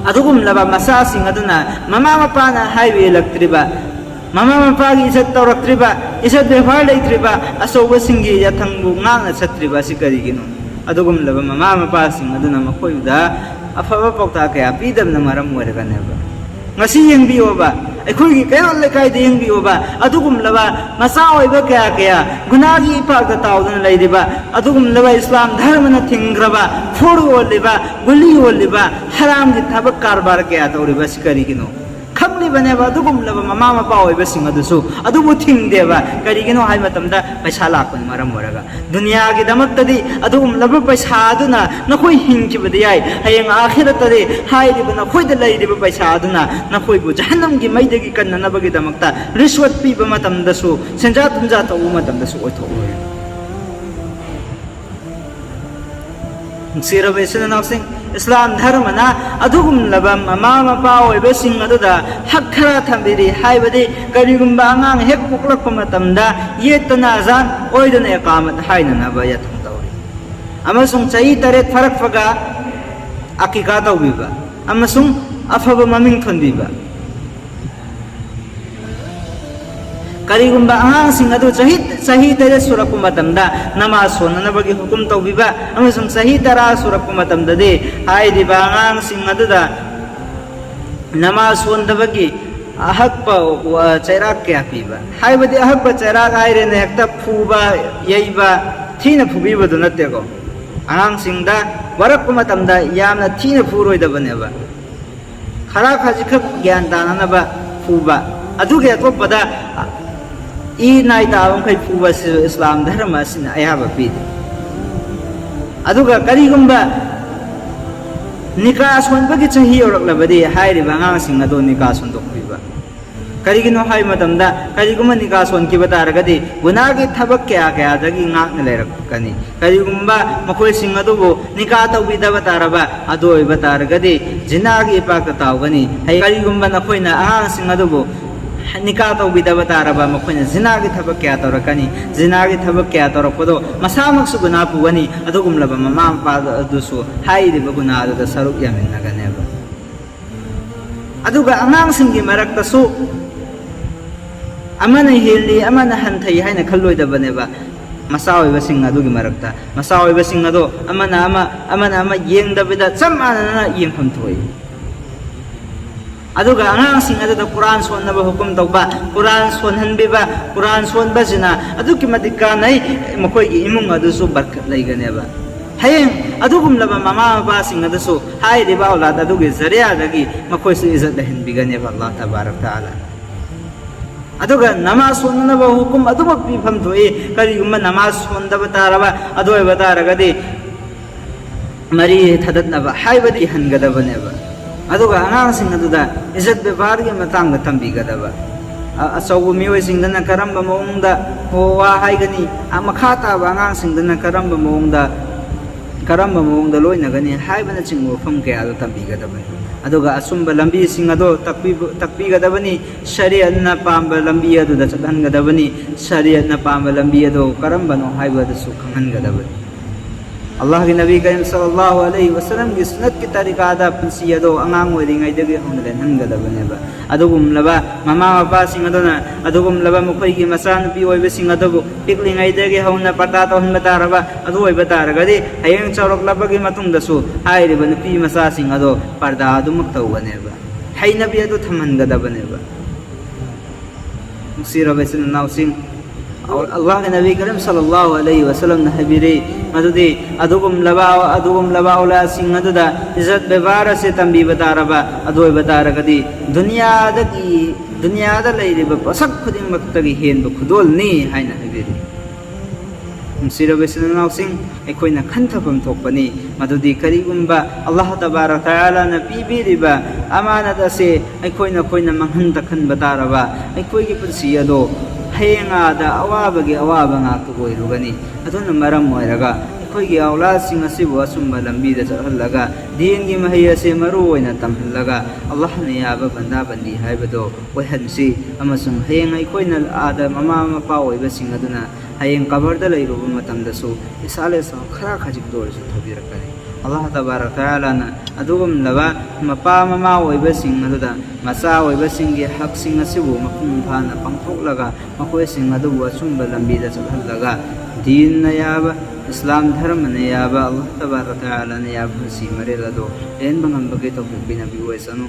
ꯑꯗꯨꯒꯨꯝꯂꯕ ꯃꯆꯥꯁꯤꯡ ꯑꯗꯨꯅ ꯃꯃꯥ ꯃꯄꯥꯅ ꯍꯥꯏꯕ ꯏꯜꯂꯛꯇ꯭ꯔꯤꯕ, ꯃꯃꯥ ꯃꯄꯥꯒꯤ ꯏꯖꯠ ꯇꯧꯔꯛꯇ꯭ꯔꯤꯕ, ꯏꯖꯠ ꯕꯦꯕꯥꯔ ꯂꯩꯇ꯭ꯔꯤꯕ, ꯑꯆꯧꯕꯁꯤꯡꯒꯤ ꯌꯥꯊꯪꯕꯨ ꯉꯥꯛꯅ ꯆꯠꯇ꯭ꯔꯤꯕ ꯑꯁꯤ ꯀꯔꯤꯒꯤꯅꯣ? ꯑꯗꯨꯒꯨꯝꯂꯕ ꯃꯃꯥ ꯃꯄꯥꯁꯤꯡ ꯑꯗꯨꯅ ꯃꯈꯣꯏꯗ ꯑꯐꯕ ꯄꯥꯎꯇꯥꯛ ꯀꯌꯥ ꯄꯤꯗꯕꯅ ꯃꯔꯝ ꯑꯣꯏꯔꯒꯅꯦꯕ꯫ ꯉꯁꯤ ꯌꯦꯡꯕꯤꯌꯣꯕ, ꯑꯩꯈꯣꯏꯒꯤ ꯀꯩꯔꯣꯜ ꯂꯩꯀꯥꯏꯗ ꯌꯦꯡꯕꯤꯌꯣꯕ, ꯑꯗꯨꯒꯨꯝꯂꯕ ꯃꯆꯥ ꯑꯣꯏꯕ ꯀꯌꯥ ꯀꯌꯥ, ꯒꯨꯅꯥꯒꯤ ꯏꯄꯥꯛꯇ ꯇꯥꯎꯗꯨꯅ ꯂꯩꯔꯤꯕ, ꯑꯗꯨꯒꯨꯝꯂꯕ ꯏꯁꯂꯥꯝ ꯙꯔꯃꯅ ꯊꯤꯡꯈ꯭ꯔꯕ, ꯐꯣꯔ ꯑꯣꯜꯂꯤꯕ, ꯒꯨꯂꯤ ꯑꯣꯜꯂꯤꯕ, ꯍꯔꯥꯝꯒꯤ ꯊꯕꯛ ꯀꯔꯕꯥꯔ ꯀꯌꯥ ꯇꯧꯔꯤꯕ ꯑꯁꯤ ꯀꯔꯤꯒꯤꯅꯣ? ꯈꯪꯂꯤꯕꯅꯦꯕ ꯑꯗꯨꯒꯨꯝꯂꯕ ꯃꯃꯥ ꯃꯄꯥ ꯑꯣꯏꯕꯁꯤꯡ ꯑꯗꯨꯁꯨ, ꯑꯗꯨꯕꯨ ꯊꯤꯡꯗꯦꯕ꯫ ꯀꯔꯤꯒꯤꯅꯣ ꯍꯥꯏꯕ ꯃꯇꯝꯗ, ꯄꯩꯁꯥ ꯂꯥꯛꯄꯅ ꯃꯔꯝ ꯑꯣꯏꯔꯒ꯫ ꯗꯨꯅꯤꯌꯥꯒꯤꯗꯃꯛꯇꯗꯤ ꯑꯗꯨꯒꯨꯝꯂꯕ ꯄꯩꯁꯥ ꯑꯗꯨꯅ ꯅꯈꯣꯏ ꯍꯤꯡꯈꯤꯕꯗꯤ ꯌꯥꯏ, ꯍꯌꯦꯡ ꯑꯥꯈꯤꯔꯠꯇꯗꯤ ꯍꯥꯏꯔꯤꯕ ꯅꯈꯣꯏꯗ ꯂꯩꯔꯤꯕ ꯄꯩꯁꯥ ꯑꯗꯨꯅ ꯅꯈꯣꯏꯕꯨ ꯖꯍꯟꯅꯝꯒꯤ ꯃꯩꯗꯒꯤ ꯀꯟꯅꯅꯕꯒꯤꯗꯃꯛꯇ ꯔꯤꯁꯋꯠ ꯄꯤꯕ ꯃꯇꯝꯗꯁꯨ, ꯁꯦꯟꯖꯥ ꯊꯨꯝꯖꯥ ꯇꯧꯕ ꯃꯇꯝꯗꯁꯨ ꯑꯣꯏꯊꯣꯛꯂꯣꯏ꯫ ꯅꯨꯡꯁꯤꯔꯕ ꯏꯆꯤꯟ ꯏꯅꯥꯎꯁꯤꯡ, ꯏꯁꯂꯥꯝ ꯙꯔꯃꯅ ꯑꯗꯨꯒꯨꯝꯂꯕ ꯃꯃꯥ ꯃꯄꯥ ꯑꯣꯏꯕꯁꯤꯡ ꯑꯗꯨꯗ ꯍꯛ ꯈꯔ ꯊꯝꯕꯤꯔꯤ, ꯍꯥꯏꯕꯗꯤ ꯀꯔꯤꯒꯨꯝꯕ ꯑꯉꯥꯡ ꯍꯦꯛ ꯄꯣꯛꯂꯛꯄ ꯃꯇꯝꯗ ꯌꯦꯠꯇꯅ ꯑꯖꯥꯟ, ꯑꯣꯏꯗꯅ ꯏꯀꯥꯃꯠ ꯍꯥꯏꯅꯅꯕ ꯌꯥꯊꯪ ꯇꯧꯔꯤ꯫ ꯑꯃꯁꯨꯡ ꯆꯍꯤ ꯇꯔꯦꯠ ꯐꯥꯔꯛꯄꯒ ꯑꯀꯤꯀꯥ ꯇꯧꯕꯤꯕ ꯑꯃꯁꯨꯡ ꯑꯐꯕ ꯃꯃꯤꯡ ꯊꯣꯟꯕꯤꯕ꯫ ꯀꯔꯤꯒꯨꯝꯕ ꯑꯉꯥꯡꯁꯤꯡ ꯑꯗꯨ ꯆꯍꯤ, ꯆꯍꯤ ꯇꯔꯦꯠ ꯁꯨꯔꯛꯄ ꯃꯇꯝꯗ ꯅꯃꯥꯖ ꯁꯣꯟꯅꯅꯕꯒꯤ ꯍꯨꯀꯨꯝ ꯇꯧꯕꯤꯕ, ꯑꯃꯁꯨꯡ ꯆꯍꯤ ꯇꯔꯥ ꯁꯨꯔꯛꯄ ꯃꯇꯝꯗꯗꯤ ꯍꯥꯏꯔꯤꯕ ꯑꯉꯥꯡꯁꯤꯡ ꯑꯗꯨꯗ ꯅꯃꯥꯖ ꯁꯣꯟꯗꯕꯒꯤ ꯑꯍꯛꯄ ꯋꯥ-, ꯆꯩꯔꯥꯛ ꯀꯌꯥ ꯄꯤꯕ꯫ ꯍꯥꯏꯕꯗꯤ ꯑꯍꯛꯄ ꯆꯩꯔꯥꯛ ꯍꯥꯏꯔꯦꯅ ꯍꯦꯛꯇ ꯐꯨꯕ, ꯌꯩꯕ, ꯊꯤꯅ ꯐꯨꯕꯤꯕꯗꯨ ꯅꯠꯇꯦꯀꯣ꯫ ꯑꯉꯥꯡꯁꯤꯡꯗ ꯋꯥꯔꯛꯄ ꯃꯇꯝꯗ ꯌꯥꯝꯅ ꯊꯤꯅ ꯐꯨꯔꯣꯏꯗꯕꯅꯦꯕ꯫ ꯈꯔ ꯈꯖꯤꯛꯈꯛ ꯒ꯭ꯌꯥꯟ ꯇꯥꯅꯅꯕ ꯐꯨꯕ꯫ ꯑꯗꯨꯒꯤ ꯑꯇꯣꯞꯄꯗ ꯏ ꯅꯥꯏ ꯇꯥꯕ ꯃꯈꯩ ꯐꯨꯕ ꯑꯁꯤ ꯏꯁꯂꯥꯝ ꯙꯔꯃ ꯑꯁꯤꯅ ꯑꯌꯥꯕ ꯄꯤꯗꯦ꯫ ꯑꯗꯨꯒ ꯀꯔꯤꯒꯨꯝꯕ ꯅꯤꯀꯥ ꯁꯣꯟꯕꯒꯤ ꯆꯍꯤ ꯌꯧꯔꯛꯂꯕꯗꯤ ꯍꯥꯏꯔꯤꯕ ꯑꯉꯥꯡꯁꯤꯡ ꯑꯗꯨ ꯅꯤꯀꯥ ꯁꯣꯟꯗꯣꯛꯄꯤꯕ꯫ ꯀꯔꯤꯒꯤꯅꯣ ꯍꯥꯏꯕ ꯃꯇꯝꯗ, ꯀꯔꯤꯒꯨꯝꯕ ꯅꯤꯀꯥ ꯁꯣꯟꯈꯤꯕ ꯇꯥꯔꯒꯗꯤ ꯒꯨꯅꯥꯒꯤ ꯊꯕꯛ ꯀꯌꯥ ꯀꯌꯥꯗꯒꯤ ꯉꯥꯛꯅ ꯂꯩꯔꯛꯀꯅꯤ꯫ ꯀꯔꯤꯒꯨꯝꯕ ꯃꯈꯣꯏꯁꯤꯡ ꯑꯗꯨꯕꯨ ꯅꯤꯀꯥ ꯇꯧꯕꯤꯗꯕ ꯇꯥꯔꯕ, ꯑꯗꯨ ꯑꯣꯏꯕ ꯇꯥꯔꯒꯗꯤ ꯖꯤꯅꯥꯒꯤ ꯏꯄꯥꯛꯇ ꯇꯥꯎꯒꯅꯤ꯫ ꯍꯩ, ꯀꯔꯤꯒꯨꯝꯕ ꯅꯈꯣꯏꯅ ꯑꯉꯥꯡꯁꯤꯡ ꯑꯗꯨꯕꯨ ꯅꯤꯀꯥ ꯇꯧꯕꯤꯗꯕ ꯇꯥꯔꯕ, ꯃꯈꯣꯏꯅ ꯖꯤꯅꯥꯒꯤ ꯊꯕꯛ ꯀꯌꯥ ꯇꯧꯔꯛꯀꯅꯤ꯫ ꯖꯤꯅꯥꯒꯤ ꯊꯕꯛ ꯀꯌꯥ ꯇꯧꯔꯛꯄꯗꯣ ꯃꯁꯥꯃꯛꯁꯨ ꯒꯨꯅꯥ ꯄꯨꯒꯅꯤ, ꯑꯗꯨꯒꯨꯝꯂꯕ ꯃꯃꯥ ꯃꯄꯥ ꯑꯗꯨꯁꯨ ꯍꯥꯏꯔꯤꯕ ꯒꯨꯅꯥ ꯑꯗꯨꯗ ꯁꯔꯨꯛ ꯌꯥꯃꯤꯟꯅꯒꯅꯦꯕ꯫ ꯑꯗꯨꯒ ꯑꯉꯥꯡꯁꯤꯡꯒꯤ ꯃꯔꯛꯇꯁꯨ ꯑꯃꯅ ꯍꯦꯜꯂꯤ, ꯑꯃꯅ ꯍꯟꯊꯩ ꯍꯥꯏꯅ ꯈꯜꯂꯣꯏꯗꯕꯅꯦꯕ꯫ ꯃꯆꯥ ꯑꯣꯏꯕꯁꯤꯡ ꯑꯗꯨꯒꯤ ꯃꯔꯛꯇ, ꯃꯆꯥ ꯑꯣꯏꯕꯁꯤꯡ ꯑꯗꯣ ꯑꯃꯅ ꯑꯃ, ꯑꯃꯅ ꯑꯃ ꯌꯦꯡꯗꯕꯤꯗ ꯆꯞ ꯃꯥꯟꯅꯅ ꯌꯦꯡꯐꯝ ꯊꯣꯛꯏ꯫ ꯑꯗꯨꯒ ꯑꯉꯥꯡꯁꯤꯡ ꯑꯗꯨꯗ ꯀꯨꯔꯥꯟ ꯁꯣꯟꯅꯕ ꯍꯨꯀꯨꯝ ꯇꯧꯕ, ꯀꯨꯔꯥꯟ ꯁꯣꯟꯍꯟꯕꯤꯕ, ꯀꯨꯔꯥꯟ ꯁꯣꯟꯕꯁꯤꯅ ꯑꯗꯨꯛꯀꯤ ꯃꯇꯤꯛ ꯀꯥꯟꯅꯩ꯫ ꯃꯈꯣꯏꯒꯤ ꯏꯃꯨꯡ ꯑꯗꯨꯁꯨ ꯕꯔꯀꯠ ꯂꯩꯒꯅꯦꯕ꯫ ꯍꯌꯦꯡ ꯑꯗꯨꯒꯨꯝꯂꯕ ꯃꯃꯥ ꯃꯄꯥꯁꯤꯡ ꯑꯗꯨꯁꯨ ꯍꯥꯏꯔꯤꯕ ꯑꯧꯂꯥꯗ ꯑꯗꯨꯒꯤ ꯖꯔꯤꯌꯥꯗꯒꯤ ꯃꯈꯣꯏꯁꯨ ꯏꯖꯠ ꯂꯩꯍꯟꯕꯤꯒꯅꯦꯕ ꯑꯜꯂꯥꯍ ꯇꯕꯥꯔꯛ ꯇꯥꯂꯥꯅ꯫ ꯑꯗꯨꯒ ꯅꯃꯥꯖ ꯁꯣꯟꯅꯅꯕ ꯍꯨꯀꯨꯝ ꯑꯗꯨꯃꯛ ꯄꯤꯐꯝ ꯊꯣꯛꯏ꯫ ꯀꯔꯤꯒꯨꯝꯕ ꯅꯃꯥꯖ ꯁꯣꯟꯗꯕ ꯇꯥꯔꯕ, ꯑꯗꯨ ꯑꯣꯏꯕ ꯇꯥꯔꯒꯗꯤ ꯃꯔꯤ ꯊꯗꯠꯅꯕ ꯍꯥꯏꯕꯗꯤ ꯍꯟꯒꯗꯕꯅꯦꯕ꯫ ꯑꯗꯨꯒ ꯑꯉꯥꯡꯁꯤꯡ ꯑꯗꯨꯗ ꯏꯖꯠ ꯕꯦꯕꯥꯔꯒꯤ ꯃꯇꯥꯡꯗ ꯇꯝꯕꯤꯒꯗꯕ꯫ ꯑ-, ꯑꯆꯧꯕ ꯃꯤꯑꯣꯏꯁꯤꯡꯗꯅ ꯀꯔꯝꯕ ꯃꯑꯣꯡꯗ ꯋꯥ ꯍꯥꯏꯒꯅꯤ, ꯑ-, ꯃꯈꯥ ꯇꯥꯕ ꯑꯉꯥꯡꯁꯤꯡꯗꯅ ꯀꯔꯝꯕ ꯃꯑꯣꯡꯗ, ꯀꯔꯝꯕ ꯃꯑꯣꯡꯗ ꯂꯣꯏꯅꯒꯅꯤ ꯍꯥꯏꯕꯅꯆꯤꯡꯕ ꯋꯥꯐꯝ ꯀꯌꯥꯗꯣ ꯇꯝꯕꯤꯒꯗꯕꯅꯤ꯫ ꯑꯗꯨꯒ ꯑꯆꯨꯝꯕ ꯂꯝꯕꯤꯁꯤꯡ ꯑꯗꯣ ꯇꯥꯛꯄꯤꯕ-, ꯇꯥꯛꯄꯤꯒꯗꯕꯅꯤ꯫ ꯁꯔꯤꯌꯠꯅ ꯄꯥꯝꯕ ꯂꯝꯕꯤ ꯑꯗꯨꯗ ꯆꯠꯍꯟꯒꯗꯕꯅꯤ꯫ ꯁꯔꯤꯌꯠꯅ ꯄꯥꯝꯕ ꯂꯝꯕꯤ ꯑꯗꯨ ꯀꯔꯝꯕꯅꯣ ꯍꯥꯏꯕꯗꯨꯁꯨ ꯈꯪꯍꯟꯒꯗꯕꯅꯤ꯫ ꯑꯜꯂꯥꯍꯒꯤ ꯅꯕꯤ ꯀꯔꯤꯝ ꯁꯜꯂꯜꯂꯥꯍꯨ ꯑꯂꯩꯍꯤ ꯋꯁꯜꯂꯝꯒꯤ ꯁꯨꯅꯠꯀꯤ ꯇꯔꯤꯀꯥꯗ ꯄꯨꯟꯁꯤ ꯑꯗꯣ ꯑꯉꯥꯡ ꯑꯣꯏꯔꯤꯉꯩꯗꯒꯤ ꯍꯧꯅ ꯂꯦꯟꯍꯟꯒꯗꯕꯅꯦꯕ꯫ ꯑꯗꯨꯒꯨꯝꯂꯕ ꯃꯃꯥ ꯃꯄꯥꯁꯤꯡ ꯑꯗꯨꯅ ꯑꯗꯨꯒꯨꯝꯂꯕ ꯃꯈꯣꯏꯒꯤ ꯃꯆꯥꯅꯨꯄꯤ ꯑꯣꯏꯕꯁꯤꯡ ꯑꯗꯨꯕꯨ ꯄꯤꯛꯂꯤꯉꯩꯗꯒꯤ ꯍꯧꯅ ꯄꯔꯗꯥ ꯇꯧꯍꯟꯕ ꯇꯥꯔꯕ, ꯑꯗꯨ ꯑꯣꯏꯕ ꯇꯥꯔꯒꯗꯤ ꯍꯌꯦꯡ ꯆꯥꯎꯔꯛꯂꯕꯒꯤ ꯃꯇꯨꯡꯗꯁꯨ ꯍꯥꯏꯔꯤꯕ ꯅꯨꯄꯤ ꯃꯆꯥꯁꯤꯡ ꯑꯗꯣ ꯄꯔꯗꯥ ꯑꯗꯨꯃꯛ ꯇꯧꯒꯅꯦꯕ꯫ ꯍꯩꯅꯕꯤ ꯑꯗꯨ ꯊꯝꯍꯟꯒꯗꯕꯅꯦꯕ꯫ ꯅꯨꯡꯁꯤꯔꯕ ꯏꯆꯤꯟ ꯏꯅꯥꯎꯁꯤꯡ, ꯑꯜꯂꯥꯍꯒꯤ ꯅꯕꯤ ꯀꯔꯤꯝ ꯁꯜꯂꯜꯂꯥꯍꯨ ꯑꯂꯩꯍꯤ ꯋꯁꯜꯂꯝꯅ ꯍꯥꯏꯕꯤꯔꯤ, ꯃꯗꯨꯗꯤ ꯑꯗꯨꯒꯨꯝꯂꯕ, ꯑꯗꯨꯒꯨꯝꯂꯕ ꯑꯧꯂꯥꯗꯁꯤꯡ ꯑꯗꯨꯗ ꯏꯖꯠ ꯕꯦꯕꯥꯔ ꯑꯁꯤ ꯇꯝꯕꯤꯕ ꯇꯥꯔꯕ, ꯑꯗꯨ ꯑꯣꯏꯕ ꯇꯥꯔꯒꯗꯤ ꯗꯨꯅꯤꯌꯥꯗꯒꯤ, ꯗꯨꯅꯤꯌꯥꯗ ꯂꯩꯔꯤꯕ ꯄꯣꯠꯁꯛ ꯈꯨꯗꯤꯡꯃꯛꯇꯒꯤ ꯍꯦꯟꯕ ꯈꯨꯗꯣꯜꯅꯤ ꯍꯥꯏꯅ ꯍꯥꯏꯕꯤꯔꯤ꯫ ꯅꯨꯡꯁꯤꯔꯕ ꯏꯆꯤꯟ ꯏꯅꯥꯎꯁꯤꯡ, ꯑꯩꯈꯣꯏꯅ ꯈꯟꯊꯐꯝ ꯊꯣꯛꯄꯅꯤ ꯃꯗꯨꯗꯤ ꯀꯔꯤꯒꯨꯝꯕ ꯑꯜꯂꯥꯍ ꯇꯕꯥꯔꯛ ꯇꯥꯂꯥꯅ ꯄꯤꯕꯤꯔꯤꯕ ꯑꯃꯥꯅꯠ ꯑꯁꯦ ꯑꯩꯈꯣꯏꯅ ꯑꯩꯈꯣꯏꯅ ꯃꯥꯡꯍꯟ ꯇꯥꯛꯍꯟꯕ ꯇꯥꯔꯕ ꯑꯩꯈꯣꯏꯒꯤ ꯄꯨꯟꯁꯤ ꯑꯗꯣ ꯍꯌꯦꯡ ꯑꯥꯗ ꯑꯋꯥꯕꯒꯤ ꯑꯋꯥꯕ ꯉꯥꯛꯇ ꯑꯣꯏꯔꯨꯒꯅꯤ꯫ ꯑꯗꯨꯅ ꯃꯔꯝ ꯑꯣꯏꯔꯒ ꯑꯩꯈꯣꯏꯒꯤ ꯑꯧꯂꯥꯗꯁꯤꯡ ꯑꯁꯤꯕꯨ ꯑꯆꯨꯝꯕ ꯂꯝꯕꯤꯗ ꯆꯠꯍꯜꯂꯒ ꯗꯤꯟꯒꯤ ꯃꯍꯩ ꯑꯁꯦ ꯃꯔꯨ ꯑꯣꯏꯅ ꯇꯝꯍꯜꯂꯒ ꯑꯜꯂꯥꯍꯅ ꯌꯥꯕ ꯕꯟꯗꯥ ꯕꯟꯗꯤ ꯍꯥꯏꯕꯗꯣ ꯑꯣꯏꯍꯟꯁꯤ꯫ ꯑꯃꯁꯨꯡ ꯍꯌꯦꯡ ꯑꯩꯈꯣꯏꯅ ꯑꯥꯗ ꯃꯃꯥ ꯃꯄꯥ ꯑꯣꯏꯕꯁꯤꯡ ꯑꯗꯨꯅ ꯍꯌꯦꯡ ꯀꯕꯔꯗ ꯂꯩꯔꯨꯕ ꯃꯇꯝꯗꯁꯨ ꯏꯁꯥ ꯂꯦꯁ ꯈꯔ ꯈꯖꯤꯛꯇ ꯑꯣꯏꯔꯁꯨ ꯊꯧꯕꯤꯔꯛꯀꯅꯤ꯫ ꯑꯜꯂꯥꯍ ꯇꯕꯥꯔꯛ ꯇꯥꯂꯥꯅ ꯑꯗꯨꯒꯨꯝꯂꯕ ꯃꯄꯥ ꯃꯃꯥ ꯑꯣꯏꯕꯁꯤꯡ ꯑꯗꯨꯗ ꯃꯆꯥ ꯑꯣꯏꯕꯁꯤꯡꯒꯤ ꯍꯛꯁꯤꯡ ꯑꯁꯤꯕꯨ ꯃꯄꯨꯡ ꯐꯥꯅ ꯄꯥꯡꯊꯣꯛꯂꯒ ꯃꯈꯣꯏꯁꯤꯡ ꯑꯗꯨꯕꯨ ꯑꯆꯨꯝꯕ ꯂꯝꯕꯤꯗ ꯆꯠꯍꯜꯂꯒ ꯗꯤꯟꯅ ꯌꯥꯕ, ꯏꯁꯂꯥꯝ ꯙꯔꯃꯅ ꯌꯥꯕ, ꯑꯜꯂꯥꯍ ꯇꯕꯥꯔꯛ ꯇꯥꯂꯥꯅ ꯌꯥꯕ ꯄꯨꯟꯁꯤ ꯃꯔꯦꯜ ꯑꯗꯨ ꯂꯦꯟꯕ ꯉꯝꯕꯒꯤ ꯇꯧꯐꯤꯛ ꯄꯤꯅꯕꯤꯌꯨ ꯑꯣꯏꯁꯅꯨ꯫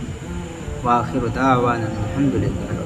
ꯋꯥꯈꯤꯔꯨ ꯗꯥꯋꯥꯅ ꯑꯜꯍꯝꯗꯨꯂꯤꯜꯂꯥꯍ꯫